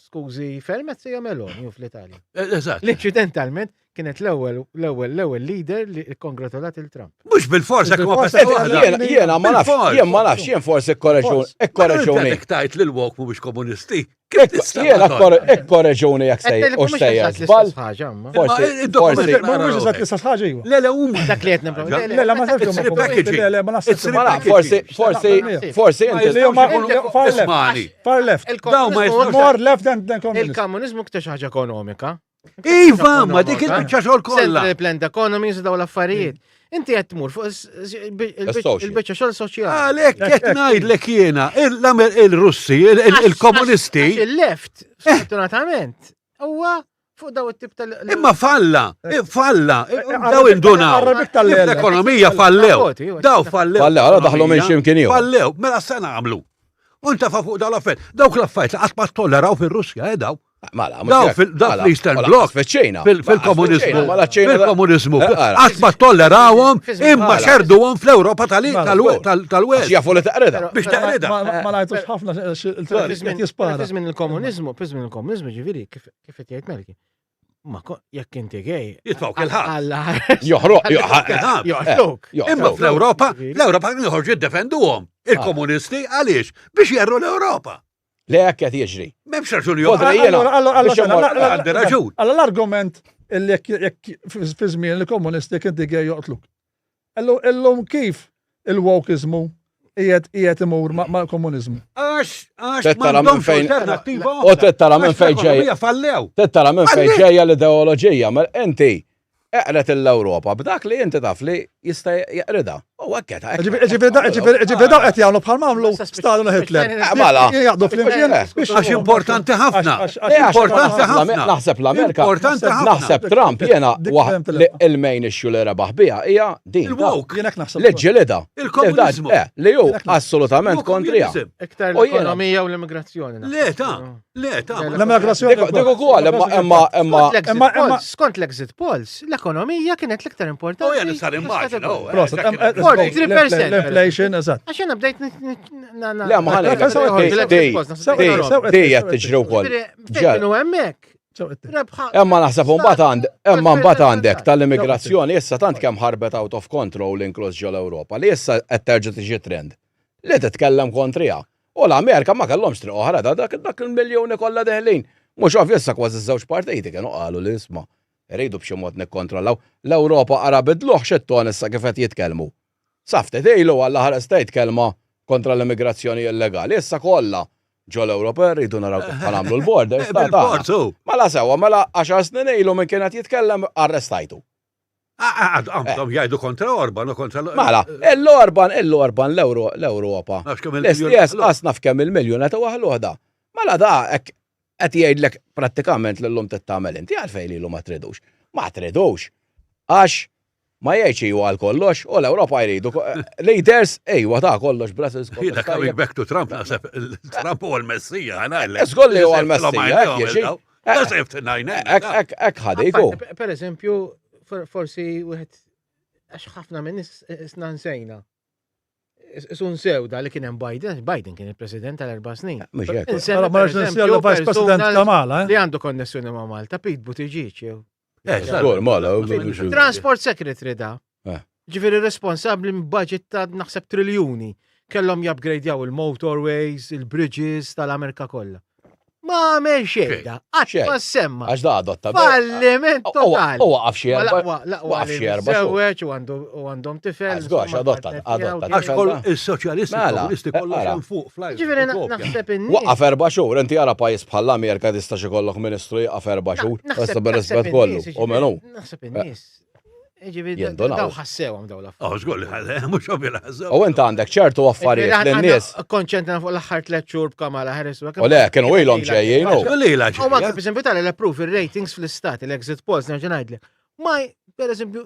skużi fermezz hija Meloni u fl-Italja. Eżatt. Li inċidentalment Kienet l-ewwel l-ewwel l-ewwel leader li kkongratulat il Trump. Mhux bil-fors hekk ma Jiena ma nafx, jien ma nafx, jien forsi ikkoreġuni. Jekk tajt li l-wok mhumiex komunisti. Jiena ikkoreġuni jekk sejjer u sejjer żball. Forsi forsi mhux eżatt l-istess ħaġa iva. Le le huma. Dak li qed nipprova. Le le ma nafx. Le le ma nafx. Forsi forsi forsi inti. Far left. Far left. More left than communist. Il-komuniżmu ktar xi ħaġa ekonomika. Iva, ma dik il-biċċa xogħol kollha. Central Planned Economy, daw l-affarijiet. Inti qed tmur fuq il-biċċa xogħol soċjali. Għalhekk qed ngħidlek jiena, il-Russi, il-komunisti. Il-left, eh. sfortunatament, huwa fuq daw it-tip tal. Imma falla, eh, falla, eh, daw indunaw. L-ekonomija fallew. Daw fallew. Fallew, għala daħlu minn ximkien ieħor. Fallew, mela se nagħmlu. U ntafa fuq daw l-affarijiet. Dawk l-affarijiet li qatt ma tolleraw fir-Russja, eh daw. Mela, Daw fil-Eastern Bloc, fil-komunizmu, fil-komunizmu, eh, qatt ma tollerawhom imma xerduhom fl-Ewropa tal-West. Jafu li taqrida. Biex taqrida. Ma ngħidux ħafna jispara. Fi żmien il-komunizmu, fi żmien il-komunizmu ġifieri kif qed jgħid Melki. Ma jekk inti gej. Jitfgħu il-ħadd. Joħroq, joħroq. Imma fl-Ewropa, l-Ewropa joħorġu jiddefenduhom. Il-komunisti għaliex biex jerru l-Ewropa. Le hekk qed jiġri. M'hemmx raġuni oħra. Għandi raġun. Allora l-argument illi jekk fi żmien il-komunisti jekk inti gej joqtluk. Illum kif il-wokeizmu qiegħed qiegħed imur mal-komuniżmu? Għax għax m'għandhomx alternattiva. U trid minn fejn ġejja. Fallew. Trid minn fejn ġejja l-ideoloġija, mela inti Eqret l-Ewropa b'dak li inti taf li jista' jeqridha. U hekk qed. Ġifieri dawn qed jagħmlu bħal m'għamlu Stalin u Hitler. Eh, mela. Jaqdu flimkien. Għax importanti ħafna. Importanti ħafna. Naħseb l-Amerika. Importanti ħafna. Naħseb Trump jiena li il-main issue li rebaħ biha hija din. Il-woke. Li ġilida. Il-komuniżmu. Eh, li hu assolutament kontrija. Iktar l-ekonomija u l-immigrazzjoni. Le ta' Le, ta' L-immigrazzjoni. Dik ukoll, imma imma imma. Imma skont l-exit polls, l-ekonomija kienet l-iktar importanti. Oh, jien sar immaġina. Proset. 43%. L-inflation, eżatt. Għax jena bdejt Le, ma ħalek. Dejja tiġri wkoll. Kienu hemmhekk. Emma naħseb mbagħad għand, emma mbagħad għandek tal-immigrazzjoni issa tant kemm ħarbet out of control inkluż ġol Ewropa li issa qed terġa' tiġi trend li titkellem kontriha. U l-Amerika ma kellhomx triq oħra da dak dak il-miljuni kollha deħlin. Mhux ovvju issa kważi żewġ partiti kienu qalu li isma' rridu b'xi mod nikkontrollaw. L-Ewropa ara bidluh x'it-ton issa kif qed jitkellmu. Sa ftit ilu Alla ħares tgħid kelma kontra l-immigrazzjoni illegali, issa kollha ġo l-Ewropa rridu naraw kif ħa nagħmlu l-borders ta' tagħna. Mela sewwa, mela għaxar snin ilu min kien qed jitkellem arrestajtu. Għandhom jgħidu kontra Orban u kontra Mela, l-Orban, l-Orban, l-Ewropa. L-istess qas naf kemm il-miljun qed iwaħħluh da. Mela da hekk qed jgħidlek prattikament li llum trid tagħmel inti għalfejn lilu ma tridux. Ma tridux. Għax ma jgħidx ejwa għal kollox u l-Ewropa jridu leaders ejwa ta' kollox Brussels. Jiena coming back to Trump naħseb Trump huwa l-Messija, ngħidlek. Żgur li huwa l-Messija, hekk Hekk ħadiku. Per eżempju, forsi wieħed għax ħafna minn nies isna nsejna. Isun sewda li kien hemm Biden, Biden kien il-president tal-erba' snin. Mhux hekk. Ma rridx President Kamala, eh? Li għandu konnessjoni ma' Malta, Pete Buttigieg jew. Eh, żgur, mala. Transport Secretary da. Eh. Ġifieri responsabbli minn budget ta' naħseb triljuni. Kellhom jupgradejaw il-motorways, il-bridges tal-Amerika kollha. Ma għamel xejn da, qatt ma semma. Għax da adotta. Falliment totali. U waqaf xi erba. Waqaf xi erba. Żewweġ u għandhom tifel. Żgur għax adotta, adotta. Għax kol is-soċjalisti mela, komunisti kollox hemm fuq fl Ġifieri naħseb in Waqaf erba' xhur, inti ara pajjiż bħall-Amerika tista' xi kollok ministru jaqaf erba' xhur. Issa bir-rispett kollu. U menu. Naħseb in-nies. Ġifieri daw ħassewhom daw l-affarijiet. Oh, żgur li ħassew, mhux ovvju li ħassew. U int għandek ċertu affarijiet lin-nies. Konċentra fuq l-aħħar tliet xhur b'Kamala Harris. U le, kienu ilhom ġejjin. U ma per eżempju tara l-approve ir-ratings fl-istati, l-exit polls, nerġa' ngħidlek. Ma, per eżempju,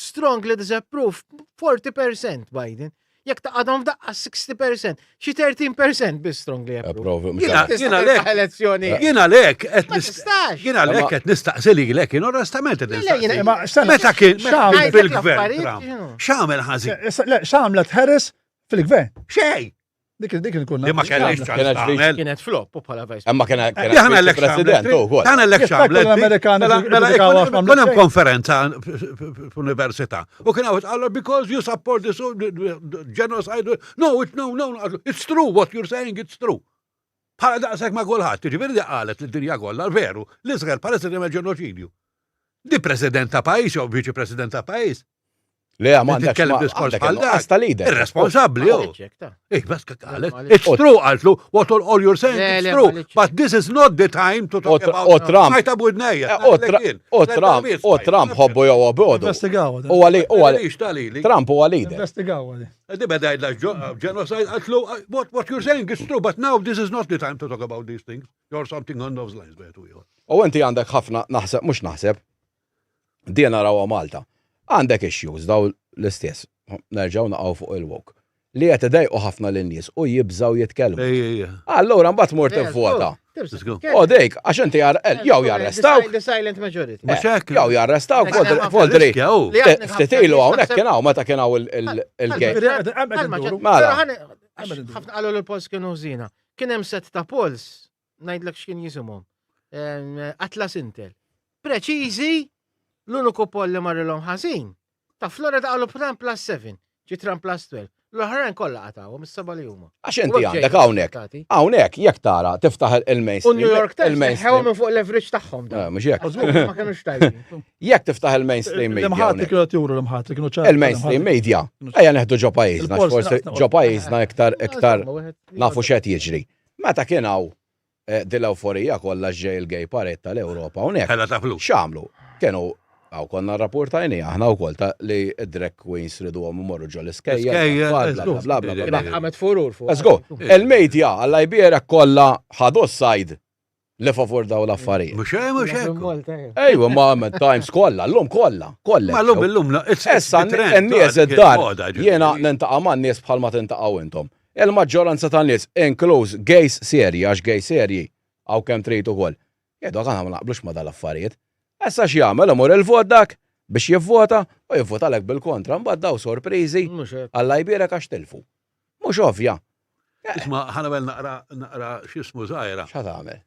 strongly disapprove 40% Biden. Jekk taqadhom f'daqqa 60%, xi 13% biss strongly approve. Jiena lek elezzjoni. Jiena lek qed Jiena lek qed nistaqsi lilek, jien onestament qed nistaqsi. Meta kien fil-gvern X'għamel ħażin? X'għamlet Harris fil-gvern? Xejn. Dik dik nkun. Li ma kellix ċans tagħmel. Kienet flop u bħala vice. Imma kien kien president ukoll. Tagħna l-ek L-Amerikani mela, kien hemm konferenza f'università u kien hawn qallu because you support this genocide. No, it, no, no, it's true what you're saying, it's true. Bħala daqshekk ma' kulħadd, jiġifieri di qalet lid-dinja kollha, veru, l-Iżrael bħalissa jagħmel ġenoċidju. Di president ta' pajjiż jew viċi president ta' pajjiż. Le, ma għandek titkellem diskors bħal dak. Ta' leader. Irresponsabbli, jo. Ej, bas qalet. It's true, qaltlu, what all, all you're saying, it's true. But this is not the time to talk about. U Trump. Għajta budnejja. U Trump, u Trump ħobbu jew obodu. Investigaw. U għali, u għali. Trump huwa leader. Investigaw għali. Di beda jgħidla genocide, qaltlu, what, what you're saying is true, but now this is not the time to talk about these things. Or something on those lines, bejtu ieħor. U inti għandek ħafna, naħseb, mhux naħseb, Din narawha Malta. Għandek issues daw l-istess, nerġgħu naqgħu fuq il-woke, li qed idejqu ħafna lin-nies u jibżgħu jitkellmu. Allura mbagħad tmur tivvota. U dik, għax inti jew jarrestawk. The silent majority. Jew jarrestawk, voldri. Ftit ilu hawnhekk kien hawn meta kien hawn il-gay. Mela. Ħafna qalu l-polls kienu żina. Kien hemm set ta' polls ngħidlek x'kien jisimhom. Atlas Intel. Preċiżi l-uniku poll li marrilhom ħażin. Ta' Florida qalu Trump plus 7, ġi Trump plus 12. L-oħrajn kollha qatgħuhom is-seba' li huma. Għax inti għandek hawnhekk. Hawnhekk jekk tara tiftaħ il-mainstream. U New York Times ħew minn fuq leverage tagħhom. Eh, mhux hekk. Ma kinux tajbin. Jekk tiftaħ il-mainstream media. L-imħatri kienu juru l-imħatri kienu ċar. Il-mainstream media. Ejja neħdu ġo pajjiżna, forsi ġo pajjiżna iktar iktar nafu x'qed jiġri. Meta kien hawn eh, din l-ewforija kollha ġej il-gay parade tal-Ewropa hawnhekk. Ħela ta' flus. X'għamlu? Kienu għaw konna rrapportajni aħna wkoll ta' li id-drag queens riduhom imorru ġol iskejjel. Iskejjel, bla bla bla bla bla. Għamet furur fuq. Let's go. Il-media għalla jbierek kollha ħadu s-sajd li favur daw l-affarijiet. Mhux hekk, mhux hekk. Ejwa, ma ma Times kollha, llum kollha, kollha. Ma llum illum Issa n-nies id-dar, jiena nintaqa' man-nies bħalma tintaqgħu intom. Il-maġġoranza tan-nies, inkluż gays serji, għax gay serji hawn kemm trid ukoll, jgħidu aħna ma naqblux ma' dal-affarijiet. Issa x'jagħmel imur il-vot dak? biex jivvota u jivvotalek bil-kontra, mbagħad daw sorpriżi Alla jbierek għax tilfu. Mhux ovvja. Isma' ħa nagħmel naqra naqra x'ismu żgħira. X'ħa tagħmel?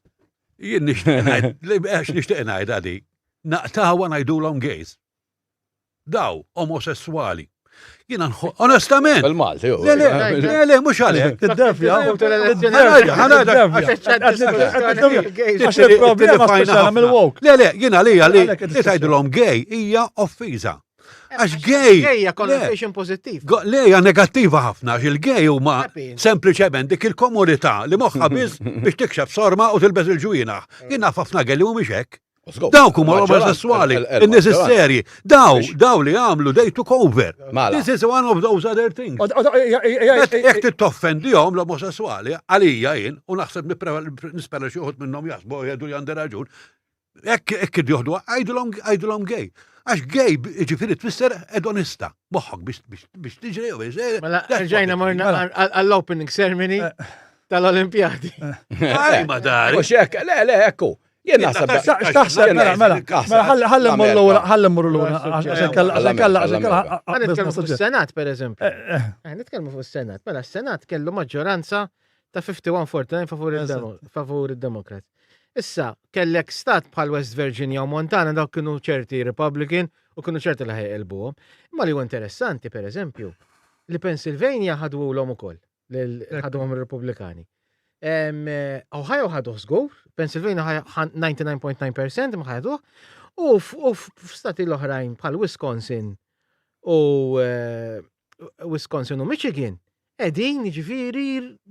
Jien nixtieq ngħid, nixtieq ngħidha di. Naqtgħuha ngħidulhom gays. Daw, omosessuali. Jiena onestament. Bil-Malti, Le, le, le, le, mhux għalhekk. Tiddefja. Għax il-problema speċjali mill-woke. Le, le, jiena li li tgħidilhom gay hija offiża. Għax gay. Gay hija connotation pożittiv. Le hija negattiva ħafna għax il-gay huma sempliċement dik il-komunità li moħħha biss biex tikxef sorma u tilbes il-ġwienaħ. Jien naf ħafna gay li mhumiex hekk. Dawk huma l-omosessuali, in-nies is-serji. Daw, daw li għamlu, they took over. Mela. This is one of those other things. Jekk tittoffendihom l-omosessuali, għalija jien, u naħseb nispera xi wħud minnhom jaħsbu jgħidu li għandi raġun, hekk hekk joħdu għajdulhom għajdulhom gay. Għax gay ġifieri tfisser edonista. Moħħok biex tiġri u biex. Mela, rġajna morna Mela. għall-opening ceremony tal-Olimpjadi. Aj, ma dari. Mhux hekk, le, le, ekku. Jien naħseb. X'taħseb, mela, mela, mela, ħalli ħalli mmur lura, ħalli mmur lura, għax inkella, għax inkella, għax inkella. Ħa nitkellmu fuq is-Senat, per eżempju. Eh, Nitkellmu fuq is-Senat. Mela, s-Senat kellu maġġoranza ta' 51-49 favur il-Demo- favur id-Demokrat. Issa, kellek stat bħal West Virginia u Montana dawk kienu ċerti Republican u kienu ċerti li ħajqilbuhom. Imma li huwa interessanti, per eżempju, li Pennsylvania ħadulhom ukoll. ħaduhom ir-Repubblikani. Eh, Ohio ħaduh żgur, Pennsylvania 99.9% ma ħaduh, u f'stati l-oħrajn bħal Wisconsin u eh, Wisconsin u Michigan, edin ġifiri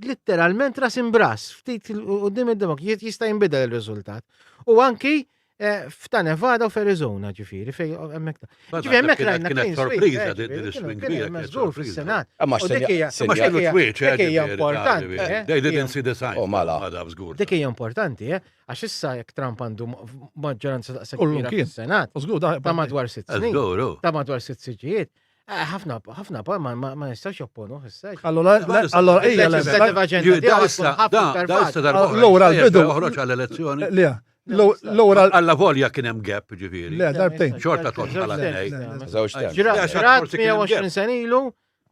literalment ras imbras, ftit qudiem id-demok, jista' jinbidel il-riżultat. U anki Eh, f'ta' Nevada u f'Arizona ġifieri fej hemmhekk. Ġifieri hemmhekk rajna kienet sorpriża din is-swing kbira kienet sorpriża fis-Senat. Imma dik hija dik hija importanti. Eh, They didn't see the sign. Oh, mela. Dik hija importanti, eh, għax issa jekk Trump għandu maġġoranza daqshekk kbira fis-Senat. Ta' madwar sitt snin. Ta' madwar sitt siġijiet. Eh, ħafna, ħafna, ma ma jistax jopponu, issa. Allora, allora, ejja, Allora, l-bidu. Oħroġ għall-elezzjoni. Le, l-ewwel. Alla volja kien hemm gap, ġifieri. Le, darbtejn. Xorta tot bħala tnej. Żewġ term. Ġrat 120 sen ilu,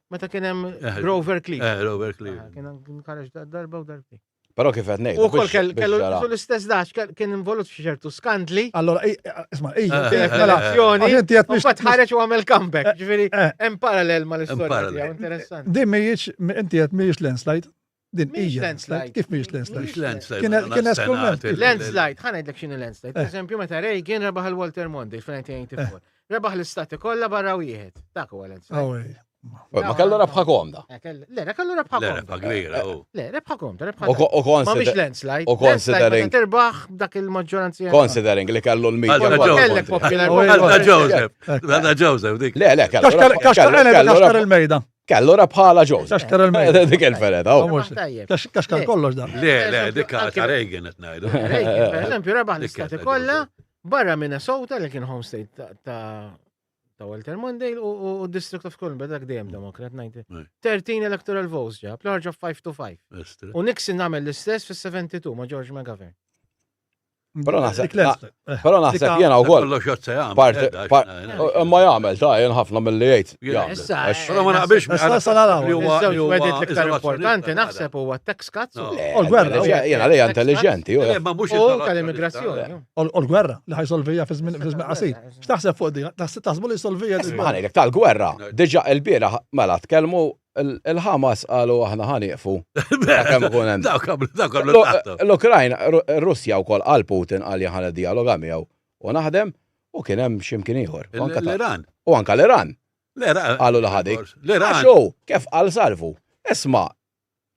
meta kien hemm eh, Grover Cleveland. Eh, Grover Cleveland. Eh, kien ħareġ darba u darbtejn. Però kif qed ngħid. U kol kellu l-istess dax kien involut f'xi ċertu skandli. Allora, isma' ejja, eh, mela, elezzjoni. U mbagħad ħareġ u għamel comeback. Eh, Ġifieri eh. hemm parallel mal-istorja tiegħu interessanti. Din mhijiex inti qed mhijiex landslide. Din hija landslide. Kif mhijiex landslide? Landslide. Kien eskument. Landslide, ħa ngħidlek x'inhi landslide. Per eżempju, meta Reagan rebaħ il-Walter Mondale fl-1984. Rebaħ l-istati kollha barra wieħed. Dak huwa landslide. Ma kellu rebħa komda. Eh, le, le, kellu rebħa komda. Rebħa kbira. Eh, le, rebħa komda, rebħa komda. Ma mhix landslide. U considering. Terbaħ dak il-maġġoranzi. Considering li kellu l-media. Kellek popular. Għalda Joseph. Għalda Joseph, dik. Le, le, kellu. Kaxkar il-mejda. Kellu rebħa la Joseph. Kaxkar il-mejda. Dik il-fereta. Kaxkar kollox dan. Le, le, dik ta' Reagan qed ngħidu. Reagan, per eżempju, rebaħ l-istati kollha barra Minnesota li kien home state ta' ta' Walter Mondale u District of Columbia dak dejjem Demokrat 13 electoral votes ġab, l-ħarġa 5 to 5. U Nixon għamel l-istess fis-72 ma' George McGovern. Però naħseb però naħseb jiena wkoll. Parti imma jagħmel ta' jien ħafna milli jgħid. Però ma naqbilx issa naraw. Iż-żewġ l-iktar importanti naħseb huwa tax cuts. U l-gwerra. Jiena li intelligenti. U tal-immigrazzjoni. U l-gwerra li ħajsolvija fi żmien qasir. X'taħseb fuq di? Taħsbu li solvija di? Isma' ngħidlek tal-gwerra, diġà il-bieraħ mela tkellmu il-Ħamas qalu aħna ħa nieqfu. Kemm ikun hemm. L-Ukrajna, Russja wkoll qal Putin qal jien ħa niddialoga miegħu u naħdem u kien hemm x'imkien ieħor. L-Iran. U anka l-Iran. Qalu li ħadik. L-Iran. Kif qal salvu. Isma'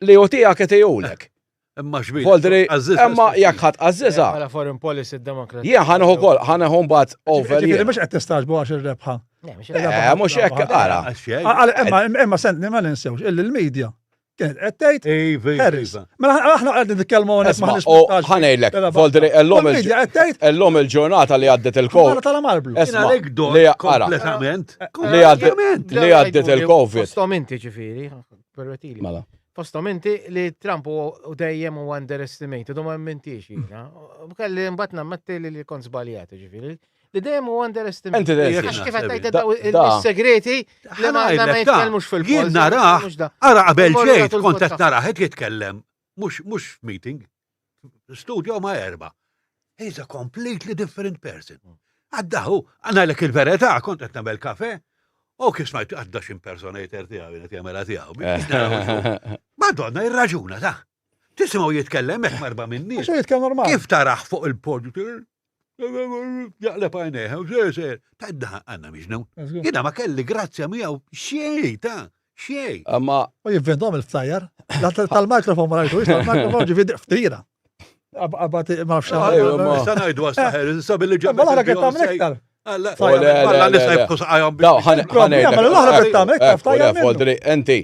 li hu tiegħek itihulek. Imma xbih. Voldri, imma jekk ħadd qażżiżha. Bħala foreign policy d-Demokrat. Jien ħa nieħu wkoll, ħa nieħu mbagħad over. Ġifieri mhux qed tistaġbu għax ir-rebħa. Eh, mhux hekk ara. Imma imma sentni ma ninsewx illi l-medja kienet qed tgħid Harris. Mela aħna qed nitkellmu hawnhekk ma ħniex. Ħa ngħidlek, Voldri, illum il-ġurnata li għaddiet il-COVID. Tal-marblu. Isma' li kompletament. Li għaddiet il-COVID. Fosthom inti ġifieri, permettili. Mela. Fosthom inti li Trump u dejjem u underestimated u ma emmintix jiena. Kelli mbagħad nammetti li kont żbaljat, ġifieri. Li dejjem hu underestimated. Inti dejjem. Għax kif qed tgħid daw is-segreti li ma jitkellmux fil Jien narah, ara qabel ġejt kont qed narah qed jitkellem, mhux meeting, studio ma' erba. He's a completely different person. Għaddahu, għanajlek il-verità, kont qed nagħmel kafe, u kif smajt għadda x'impersonator tiegħu qed jagħmilha tiegħu. Madonna, irraġuna ta' Tisimgħu jitkellem hekk marba minn nies. Jitkellem normali. Kif taraħ fuq il-podju jaqleb għajnejh, ser, ta' id għanna miġnun. Jiena ma kelli grazzja miegħu xejn ta' xejn. Imma. U jivvendhom il-ftajjar. Tal-mikrofon ma rajtu, tal-mikrofon ġifieri ftira. Abati ma nafx. Issa ngħidu għas-saħer, issa billi ġabet. Ma l-oħra kien tagħmel iktar. Alla nista' jibqgħu saqajhom. L-oħra kien tagħmel iktar ftajjar. Inti,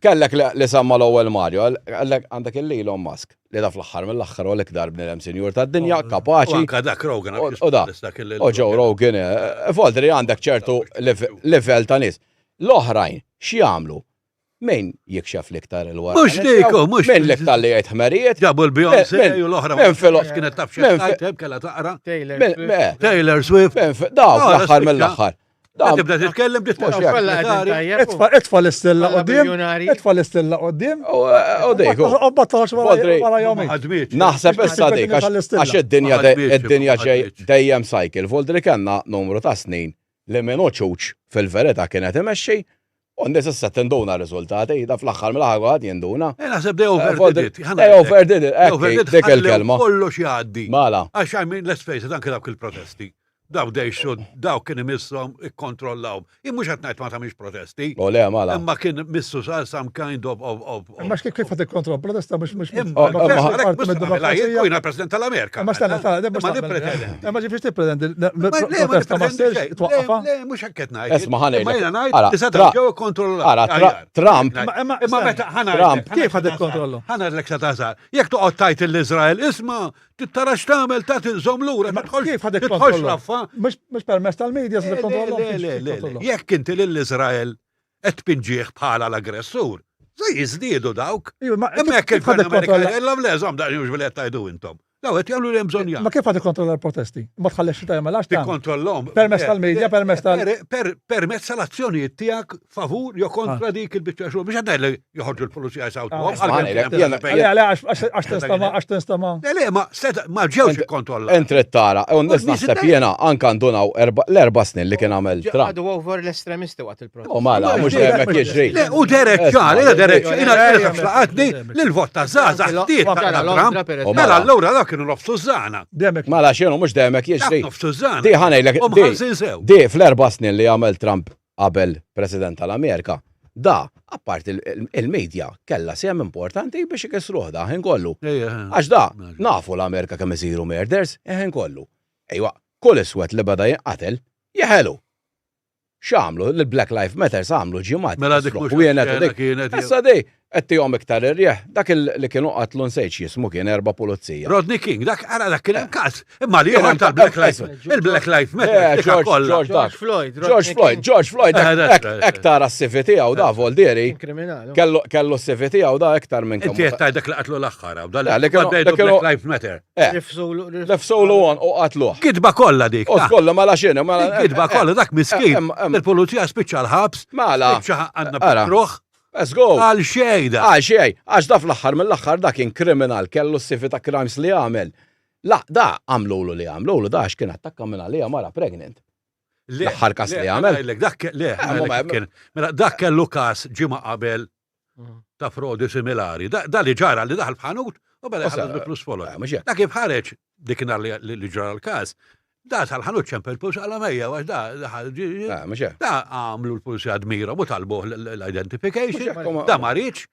kellek li samma l-ewwel Mario, għallek għandek il-Elon Musk li da fl-aħħar mill-aħħar u l-iktar bniedem sinjur tad-dinja oh, kapaċi. Anka dak Rogan. U da. U Joe Rogan, eh, Voldri għandek ċertu livell ta' nies. L-oħrajn x'jagħmlu? Min jikxef l-iktar il-wara? Mux dik, mux. Min l-iktar li jgħid ħmerijiet? Ġabu l-Beyoncé u l-oħra. Min fil Kienet taf xejn kella taqra. Taylor Swift. Daw, fl-aħħar mill-aħħar. Tibda titkellem titkellem. Itfa l-istella qoddim. Itfa l-istella qoddim. U dik. U battax wara jomi. Naħseb issa dik għax id-dinja id-dinja ġej dejjem cycle. Voldri kellna numru ta' snin li min hu ċuċ fil-verità kien qed imexxi u n-nies issa tinduna r-riżultati, da fl-aħħar mill-aħħar kulħadd jinduna. Eh, naħseb they overdid it. They overdid it, hekk dik il-kelma. Kollox jgħaddi. Mela. Għax I mean, let's face it, anke dawk il-protesti. Dawk they should, dawk kien imisshom ikkontrollawhom. Jien mhux qed ngħid ma tagħmilx protesti. U le, mela. Imma kien missu sar some kind of of of. Imma kif kif qed ikkontroll protesta mhux mhux. Imma president tal-Amerika. Imma stenna, stenna, ma nippretendi. Imma ġifieri tippretendi protesta ma ssirx twaqqafha. Le, mhux hekk qed ngħid. Isma' ħa ngħidlek. Imma jiena ngħid li seta' ġew ikkontrollati. Ara, Trump. Imma meta ħa Trump. Kif ħad ikkontrollu? Ħa ngħidlek sa tasal. Jekk toqgħod tgħid lill-Iżrael isma' tara x'tagħmel ta' tinżomm lura, Kif ħad tidħolx ikkontrollu? raffa. Mhux permezz tal-media se tikkontrollhom. Le, le, le, le. Jekk inti lill-Iżrael qed tpinġih bħala l-aggressur, se jiżdiedu dawk. Imma Imma jekk il-Gvern Amerikan jgħidilhom le, żomm daqsxejn mhux billi qed tgħidu intom. Daw qed jagħmlu li hemm bżonn Ma jagħmlu. kif ħad ikkontrolla l-protesti? Ma tħallix xi tagħmel għax tagħmel. Tikkontrollhom. Permezz tal-media, permezz tal- Permezz tal-azzjonijiet tiegħek favur jew kontra dik il-biċċa xogħol. Biex għandna joħorġu l-pulizija jsawtuhom. Ah. Le, le, għax tinstama, għax tinstama. Le, le, ma seta, ma ġewx ikkontrollati. Int trid tara, u n-nies naħseb jiena anka ndunaw l-erba' snin li kien għamel Trump. Għadu over l-estremisti waqt il-protest. U mela, mhux dejjem hekk jiġri. Le, u derek ċar, jiena derek, jiena taf xlaqatni li l-vot ta' żgħażagħ ftit ta' Trump. Mela allura dak kienu nofsu żgħana. Mela x'inhu mhux dejjem hekk jiġri. Nofsu żgħana. Di ħa ngħidlek, di fl-erba' snin li għamel Trump qabel President tal-Amerika, da, apparti il-media, kellha sehem importanti biex ikissruh da ħin kollu. Għax da, nafu l-Amerika kemm isiru murders, ħin kollu. Ejwa, kull iswed li beda jinqatel, jeħelu. X'għamlu? L-Black Life Matters għamlu ġimgħat. Mela dik mhux U jenet xena dik. kienet jew- Issa di, qed tihom iktar irrieħ, dak il- li kienu qatlu nsejt x'jismu kien erba' pulizija. Rodney King, dak ara dak kien hemm każ. Imma li Kien ieħor hemm tal-Black każ, Life, isma'. il-Black Life Eh, Matter, dik George, kollha. George dak. George Floyd. George Rodney Floyd, King. George Floyd, Eh, hekk- that's hekk right. hekk tara s-CV tiegħu da Voldieri, Kien kriminal. kellu kellu s-CV tiegħu da iktar minn Inti qed tgħid dak li qatlu l-aħħar, hawn, Le, li kienu- dal li kienu- Black Life Matter. Eh, Rifsulu. Lefsulu għon u qatluh. Kidba kollha dik. U kollha mela x'inhu, mela. Kidba kollha dak miskin. Em, em. Il-pulizija spiċċa l-ħabs. Mela. Spiċċa għandna Ara. ruħ Let's go. għal xejda. Għal xej, għax da fl-aħħar mill-aħħar da kien kriminal, kellu s-sifi ta' crimes li għamel. La, da għamlulu li għamlulu, da għax kien attakka minn għalija mara pregnant. Le, L-aħħar każ le, li għamel. ngħidlek, Dak le, Eh, ngħidlek ma- kien- mela, dak kellu każ ġimgħa qabel ta' frodi similari. Da da li ġara li daħal f'ħanut u beda U sa- jħallas bi flus folot. Eh, mhux hekk. Da kif ħareġ dik nhar li li ġara l-każ, da tal-ħanut ċempel pulizija għala mejja għax da daħal ġi- Eh, mhux hekk. da għamlu l-pulizija dmira u talbuh l-identification, Mhux hekk, u ma- da ma riedx,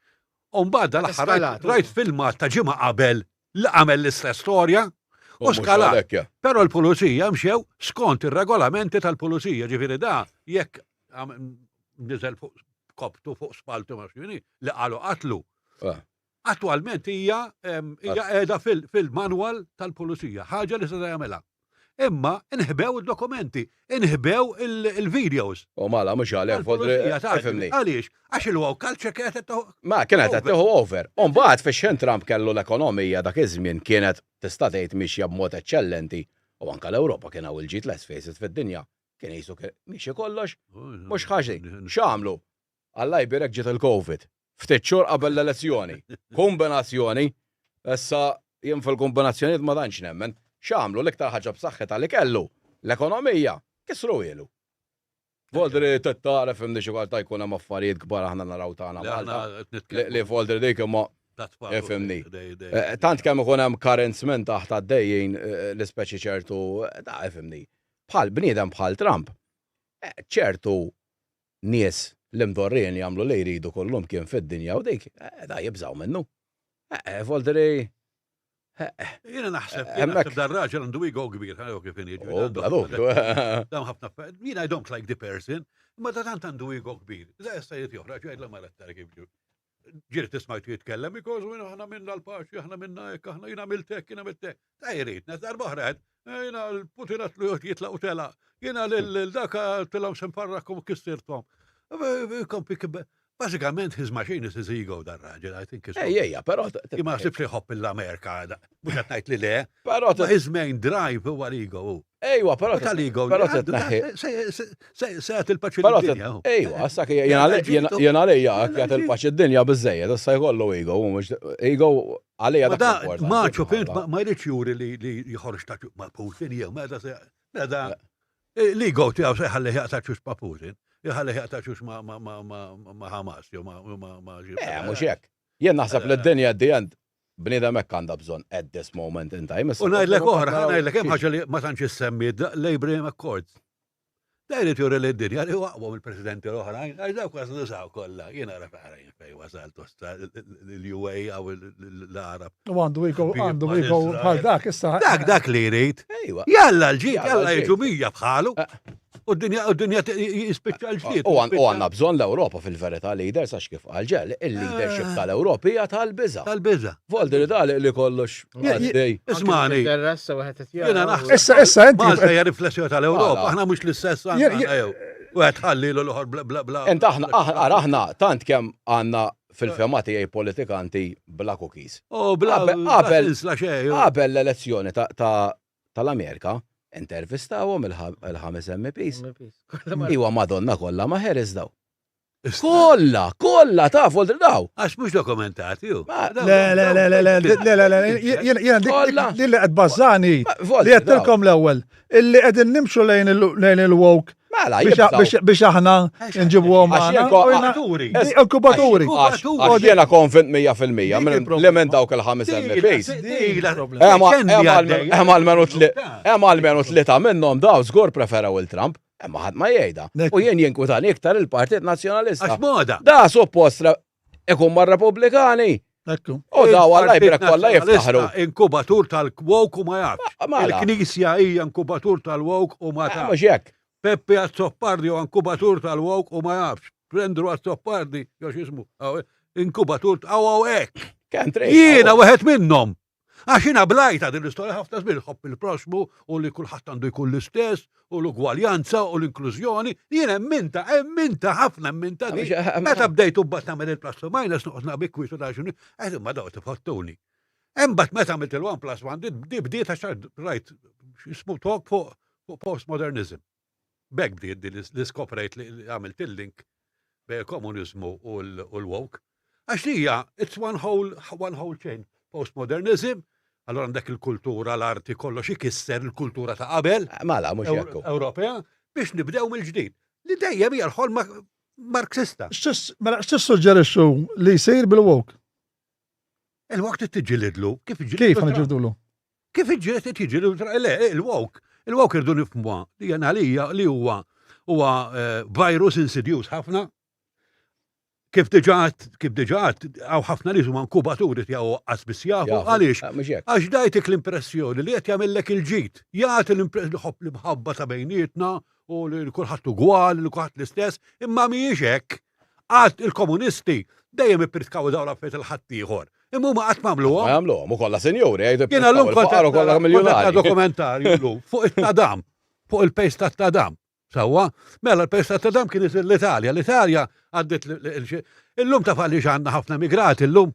u mbagħad da l-aħħar rajt- Eskalat, u- rajt filmat ta' ġimgħa qabel li għamel l-istess storja u mhux skalat. għalhekk, ja. Però l-pulizija mxew skont ir-regolamenti tal-pulizija, ġifieri da jekk għam- niżel fuq koptu fuq spaltu ma xini li qalu qatlu. Eh. Attualment hija em, hija qiegħda fil- fil-manwal tal-pulizija, ħaġa li seta' jagħmilha. Imma inħbew id-dokumenti, inħbew il- il-videos. U mela, mhux għalhekk, Voldri, Tal-pulizija, taf, ifhimni. Għaliex? Għax il-wow culture kienet qed toħ- Ma kienet qed Over. tieħu over. U mbagħad fix-xejn Trump kellu l-ekonomija dak iż-żmien kienet tista' tgħid mixja b'mod eċċellenti. U anka l-Ewropa kien hawn il-ġid let's face it fid-dinja kien qisu miexi kollox, mhux ħażin. X'għamlu? Alla jbierek ġiet il-Covid. Ftit xhur qabel l-elezzjoni. Kombinazzjoni. Issa jien fil-kombinazzjonijiet ma tantx nemmen. X'għamlu l-iktar ħaġa b'saħħitha li kellu? L-ekonomija. Kisruhielu. Voldri tara fimni xi ta jkun hemm affarijiet kbar aħna naraw tagħna Malta. Li voldri dik imma Ifimni. Eh, tant kemm ikun hemm currents minn taħt għaddejjin eh, l-ispeċi ċertu, da ifimni. Bħal bniedem bħal Trump, eh, ċertu nies li mdorrijin jagħmlu li jridu kullum kien fid-dinja u dik, da jibżaw minnu. Voldri Jiena naħseb, hemmhekk dar raġel għandu ego kbir, ħajju kif inhi. Oh, bla dubju. Dawn ħafna jiena I don't like the person, imma da tant għandu ego kbir. Da issa jrid joħroġ jgħidla mara tara kif ġu. Ġieli tismajtu jitkellem, because aħna minna l-paċi, aħna minna hekk, aħna jiena għamilt hekk, jiena għamilt hekk. Ta' jrid, nes darba oħra eh, jiena l-Putin għatlu jitlaq u tela. Jiena lil dak tilhom se nfarrakkom u kissirtom. Kompi Bażikament his machine is his ego dar raġel, I think. Ejja, ejja, però. Ma sibx li jħobb l-Amerika, mhux qed ngħid li le. Però his main drive huwa l-ego. Ejwa, però. Tal-ego. Però titneħħi. Se jagħti l-paċi d-dinja. Ejwa, issa jien għalija jagħti l-paċi d-dinja biżejjed, issa jkollu ego, mhux ego għalija dak. Ma ċupint ma jridx juri li jħorġ ta' ma' Putin jew meta se meta eh, l-ego tiegħu se jħalli jaqta' ċux ma' Putin, jħalli jaqta' ċux ma' Hamas jew ma' Eh, mhux hekk. Jien naħseb li d-dinja at the end bniedem hekk għandha bżonn at this moment in time. U ngħidlek oħra, ngħidlek hemm ħaġa li ma tantx issemmi l-Abraham Accords. Da jrid juri li d-dinja li waqwa mill-presidenti l-oħrajn, għax dawk waslu saw kollha. Jien ara fejn fejn wasal tosta l-UA għaw l-Arab. U għandu ego, għandu ego bħal dak issa. Dak dak li jrid. Jalla l-ġid, jalla jiġu mija bħalu. Eh. U d-dinja u d-dinja jispiċċa l-ġdid. U għandna bżonn l-Ewropa fil-verità leaders għax kif qal ġel, il-leadership eh. tal-Ewropa hija tal-biża. Tal-biża. Voldi li dal li kollox għaddej. Ismani. Issa issa inti. Malta hija riflessjoni tal-Ewropa, aħna mhux l-istess U għed ħalli l-oħor bla bla bla. Ent aħna aħna tant kemm għandna fil-fema tiegħi politikanti bla cookies. U bla qabel qabel l-elezzjoni ta' tal-Amerika, intervistawhom il-ħames MPs. Iwa Madonna kollha ma' Harris daw. Kollha, kollha ta' folder daw. Għax mhux dokumentati ju. Le, le, le, le, le, le, le, le, jiena dik li qed bażani li qed l-ewwel illi qegħdin nimxu lejn il-woke Mela, biex aħna nġibuhom magħna. Inkubaturi. Inkubaturi. Għax jiena konvint 100% li minn dawk il-ħames MPs. Hemm almenu tlieta minnhom daw żgur preferaw il-Trump. Imma ħadd ma jgħidha. U jien jinkwitani iktar il-Partit Nazzjonalista. Għax moda. Da suppost ikun mar-Repubblikani. Ekku. U daw għalla jbrek kollha jiftaħru. Inkubatur tal-woke u ma jafx. Mela. Il-Knisja hija inkubatur tal-woke u ma tafx. Mhux hekk. Peppi Azzopardi u inkubatur tal-woke u ma jafx. Prendru Azzopardi, jew x'ismu, inkubatur għaw għaw hekk. Kemm trid. Jiena wieħed minnhom. Għax jiena blajta din l-istorja ħafna żmien ħobb il-proxmu u li kulħadd għandu jkun l-istess u l-ugwaljanza u l-inklużjoni. Jien emminta, emminta ħafna emminta di. Meta bdejt u mbagħad nagħmel il-plus u minus noqgħod naqbi kwitu ta' xinu, qed imma daw tifottuni. Imbagħad meta għamilt il-one plus one di bdiet għax rajt x'ismu talk fuq postmodernism. B'hekk bdiet din li skoprejt li għamilt il-link bejn il-komuniżmu u l-woke. Għax li hija it's one whole, one whole chain. Postmodernism, allora għandek il-kultura, l-arti, kollox ikisser il-kultura ta' qabel. Eh, mela, mhux hekk. Ewropea, biex nibdew mill-ġdid. Li dejjem hija l-ħolma Marxista. Mela, x'tissuġġerixxu li jsir bil-woke? Il-woke tiġġilidlu. Kif Kif ġildulu? Kif iġġieled qed jiġi le, il-woke, il-woke irdu nifhmuha li jien għalija li huwa huwa eh, virus insidjuż ħafna. Kif diġà kif diġà hawn ħafna nies huma inkubaturi tiegħu qas biss jafu għaliex. Eh, Għax dajtik l-impressjoni li qed jagħmellek il-ġid, jagħti l-impressjoni ħobb l-imħabba ta' bejnietna u li kulħadd ugwal, li kulħadd l-istess, imma mhijiex hekk. Qatt il-komunisti dejjem ippritkaw dawn l-affarijiet il-ħaddieħor. Imma huma qatt m'għamluhom. Ma jagħmluhom, u kollha sinjuri, jgħidu Jiena llum kont kollha kollha miljonari. dokumentarju llum fuq it-tadam, fuq il-pejs tat-tadam. Sewwa, mela l-pejs tat-tadam kien isir l-Italja. L-Italja għaddiet illum taf għaliex għandna ħafna migrati llum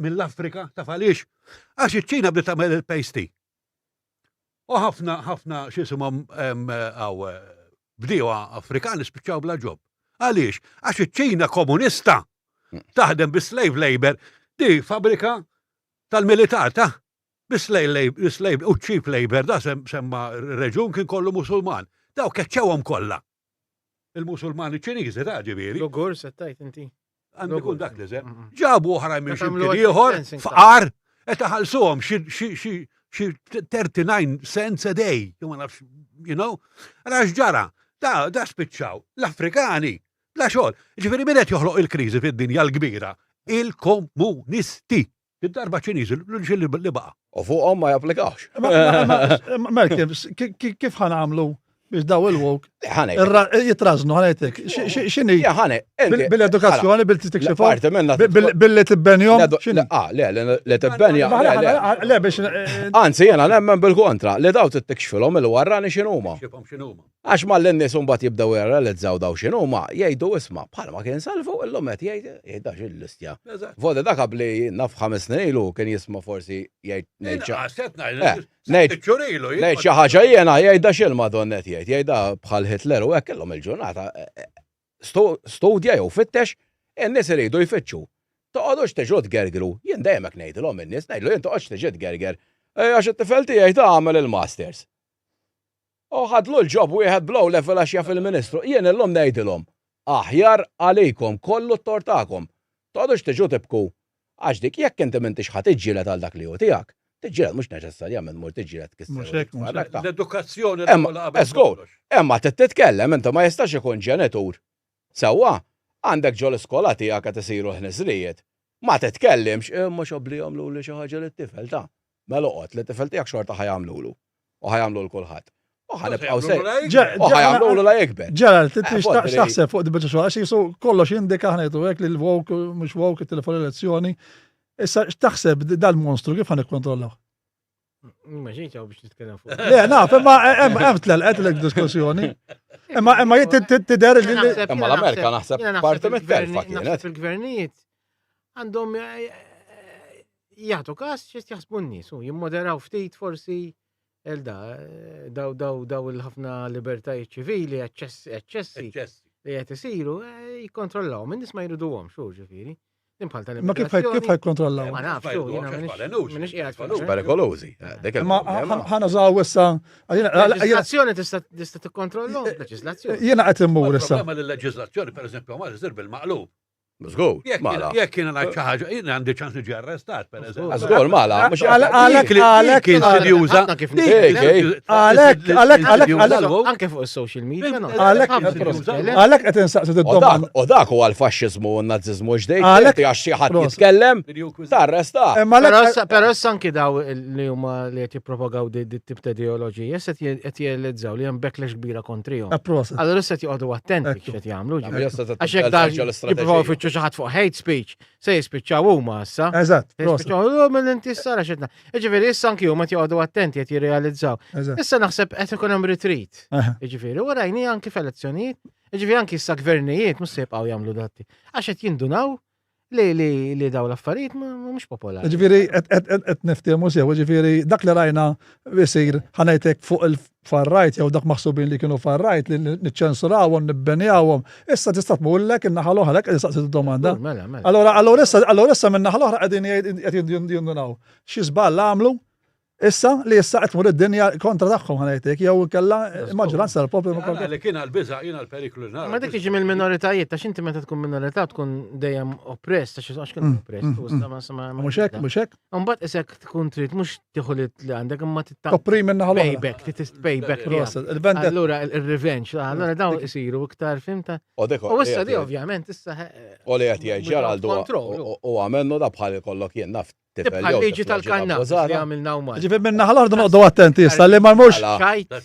mill-Afrika, taf għaliex? Għax iċ-Ċina bdiet tagħmel il-pejsti. U ħafna, ħafna x'isimhom għaw bdiewa Afrikani spiċċaw bla ġob. Għaliex? Għax iċ-Ċina komunista taħdem bi slave labor di fabrika tal-militar ta' bi slave u cheap labor da semma reġun kien kollu musulman. Daw keċċewhom kollha. Il-Musulmani Ċiniżi ta' ġifieri. Lugur se tajt inti. Għandu jkun dak li żem. Ġabu oħra minn xi ieħor fqar qed iħallsuhom xi 39 cents a day, ma nafx, you know. Għax ġara, da da spiċċaw l-Afrikani bla xogħol. Ġifieri min qed joħloq il-kriżi fid-dinja l-kbira? Il-komunisti. Id-darba Ċiniżi l-uniċi li baqa'. U fuqhom ma japplikawx. Merkel, kif ħa nagħmlu biex daw il-woke jitrażnu ħanajtek. X'inhi? Bil-edukazzjoni, bil-tikxifhom. Billi tibbenjhom. Ah, le, li tibbenja. Le biex. Anzi, jiena nemmen bil-kontra, li daw tittikxfilhom il-warrani x'inhuma. Għax malli n-nies imbagħad jibdew jirrealizzaw dawn x'inhuma, jgħidu isma' bħalma kien Salvu illum qed jgħid jgħid dax il-listja. Vodi dak qabli naf ħames snin ilu kien jisma' forsi jgħid ngħid xi eh, ngħid ngħid xi ħaġa jiena jgħid dax il-Madonna qed jgħid, jgħidha bħal Hitler u hekk illum il-ġurnata eh, eh, studja jew fittex, in-nies iridu jfittxu. Toqgħodux tiġu tgergru, jien dejjem hekk ngħidilhom in-nies, ngħidlu jien toqgħodx tiġi tgerger. Għax it-tifel tiegħi ta' għamel il-masters. U ħadlu l-job wieħed bl-O level għax jaf il-Ministru. Jien illum ngħidilhom, aħjar għalikom, kollu t-tort tagħkom. Toqgħodux tiġu tibku għax dik jekk inti m'intix ħa tiġġieled għal dak li hu tiegħek, tiġġieled mhux neċessarjament tmur tiġġieled tkisser. Mhux hekk, mhux hekk. L-edukazzjoni l-ewwel qabel kollox. Imma trid titkellem inti ma jistax ikun ġenitur. Sewwa, għandek ġol-iskola tiegħek qed isiru l-ħniżrijiet. Ma titkellimx, imma x'abbli jagħmluli xi ħaġa lit-tifel ta'. Mela oqgħod, lit-tifel tiegħek xorta ħa jagħmlulu. U ħa jagħmlu 'l kulħadd. U ħa nibqgħu sejrin. U ħa jagħmlulu la jikber. Gerald, inti x'taħseb fuq di biċċa xogħol? Għax qisu kollox jindika aħna ngħidu hekk li l-woke mhux woke it-telefon elezzjoni. Issa x'taħseb dal-monstru kif ħa nikkontrollawh? Ma ġejt hawn biex nitkellem fuq. Le, naf, imma hemm tlelqet l diskussjoni. Imma imma tidher li Imma l-Amerika naħseb parti mit-telfa kienet. Il-gvernijiet għandhom eh, eh, jagħtu każ x'qed jaħsbu n-nies u jimmoderaw ftit forsi elda eh, daw daw daw il-ħafna libertajiet ċivili, eċċessi li qed isiru jikkontrollaw, minn nies ma jriduhomx, ġifieri. Ma kif kif ħajkontrollaw? Ma nafx, jiena minix qiegħed fuq. Perikolużi. Eh, Ma ħana żaw issa. Leġislazzjoni tista' tista' tikkontrollhom, leġislazzjoni. Jiena qed immur issa. Problema li leġislazzjoni pereżempju ma tisir bil-maqlub. Żgur. Mela. Jekk jiena ngħid xi ħaġa, jiena għandi ċans niġi arrestat, pereżempju. Żgur, mela. Għalhekk għalhekk insidjuża. Għalhekk għalhekk għalhekk anke fuq is-social media. Għalhekk għalhekk qed insaqsi d-domanda. U dak huwa l-faxxiżmu u n-naziżmu ġdejt. Għalhekk għax xi ħadd jitkellem tarresta. Però issa anki daw li huma li qed jippropagaw di tip ta' ideoloġija issa qed jirrealizzaw li hemm backlash kbira kontrihom. Allura issa qed joqogħdu attenti x'qed jagħmlu. Għax jekk dan jippruvaw ifittxu xi ħadd fuq hate speech, se jispiċċaw huma issa. Eżatt. Jispiċċaw oh, minn inti sara xedna. Jiġifieri issa anki huma qed joqogħdu attenti qed jirrealizzaw. Issa naħseb qed ikun hemm retreat. Jiġifieri u rajni anki f'elezzjonijiet, jiġifieri anki issa gvernijiet mhux se jibqgħu jagħmlu datti. Għax qed jindunaw li li li daw l-affarijiet mhux popolari. Ġifieri qed niftehmu sew, ġifieri dak li rajna jsir ħanejtek fuq il-farrajt jew dak maħsubin li kienu farrajt li niċċensurawhom, nibbenjawhom, issa tista' tmurlek in-naħa l-oħra qed nistaqsi domanda. Mela, mela. Allora allora issa allora issa min-naħa l-oħra qegħdin qed jindunaw. Xi żball għamlu Issa li issa qed tmur id-dinja kontra tagħhom ħanejtek jew inkella maġġoranza tal-poplu ma kontra. Li kien għall-biża' jiena l-periklu li nara. Ma dik tiġi mill-minoritajiet għax inti meta tkun minorità tkun dejjem oppressed għax għax kien mm, oppressed. Mm, mm. Mhux hekk, mhux hekk. Imbagħad isek tkun trid mhux tieħu li għandek imma titta. Opprimi min-naħa l-oħra. Payback, trid payback. Allura il-revenge, allura dawn isiru iktar fimta. U issa di ovvjament issa. U li qed jgħid Ġeraldu u għamennu da bħal ikollok jien naf Tibqa' liġi tal-kanna li għamilna u mal. Ġifieri minn naħa l-oħra noqogħdu attenti issa li ma mhux. Xajt.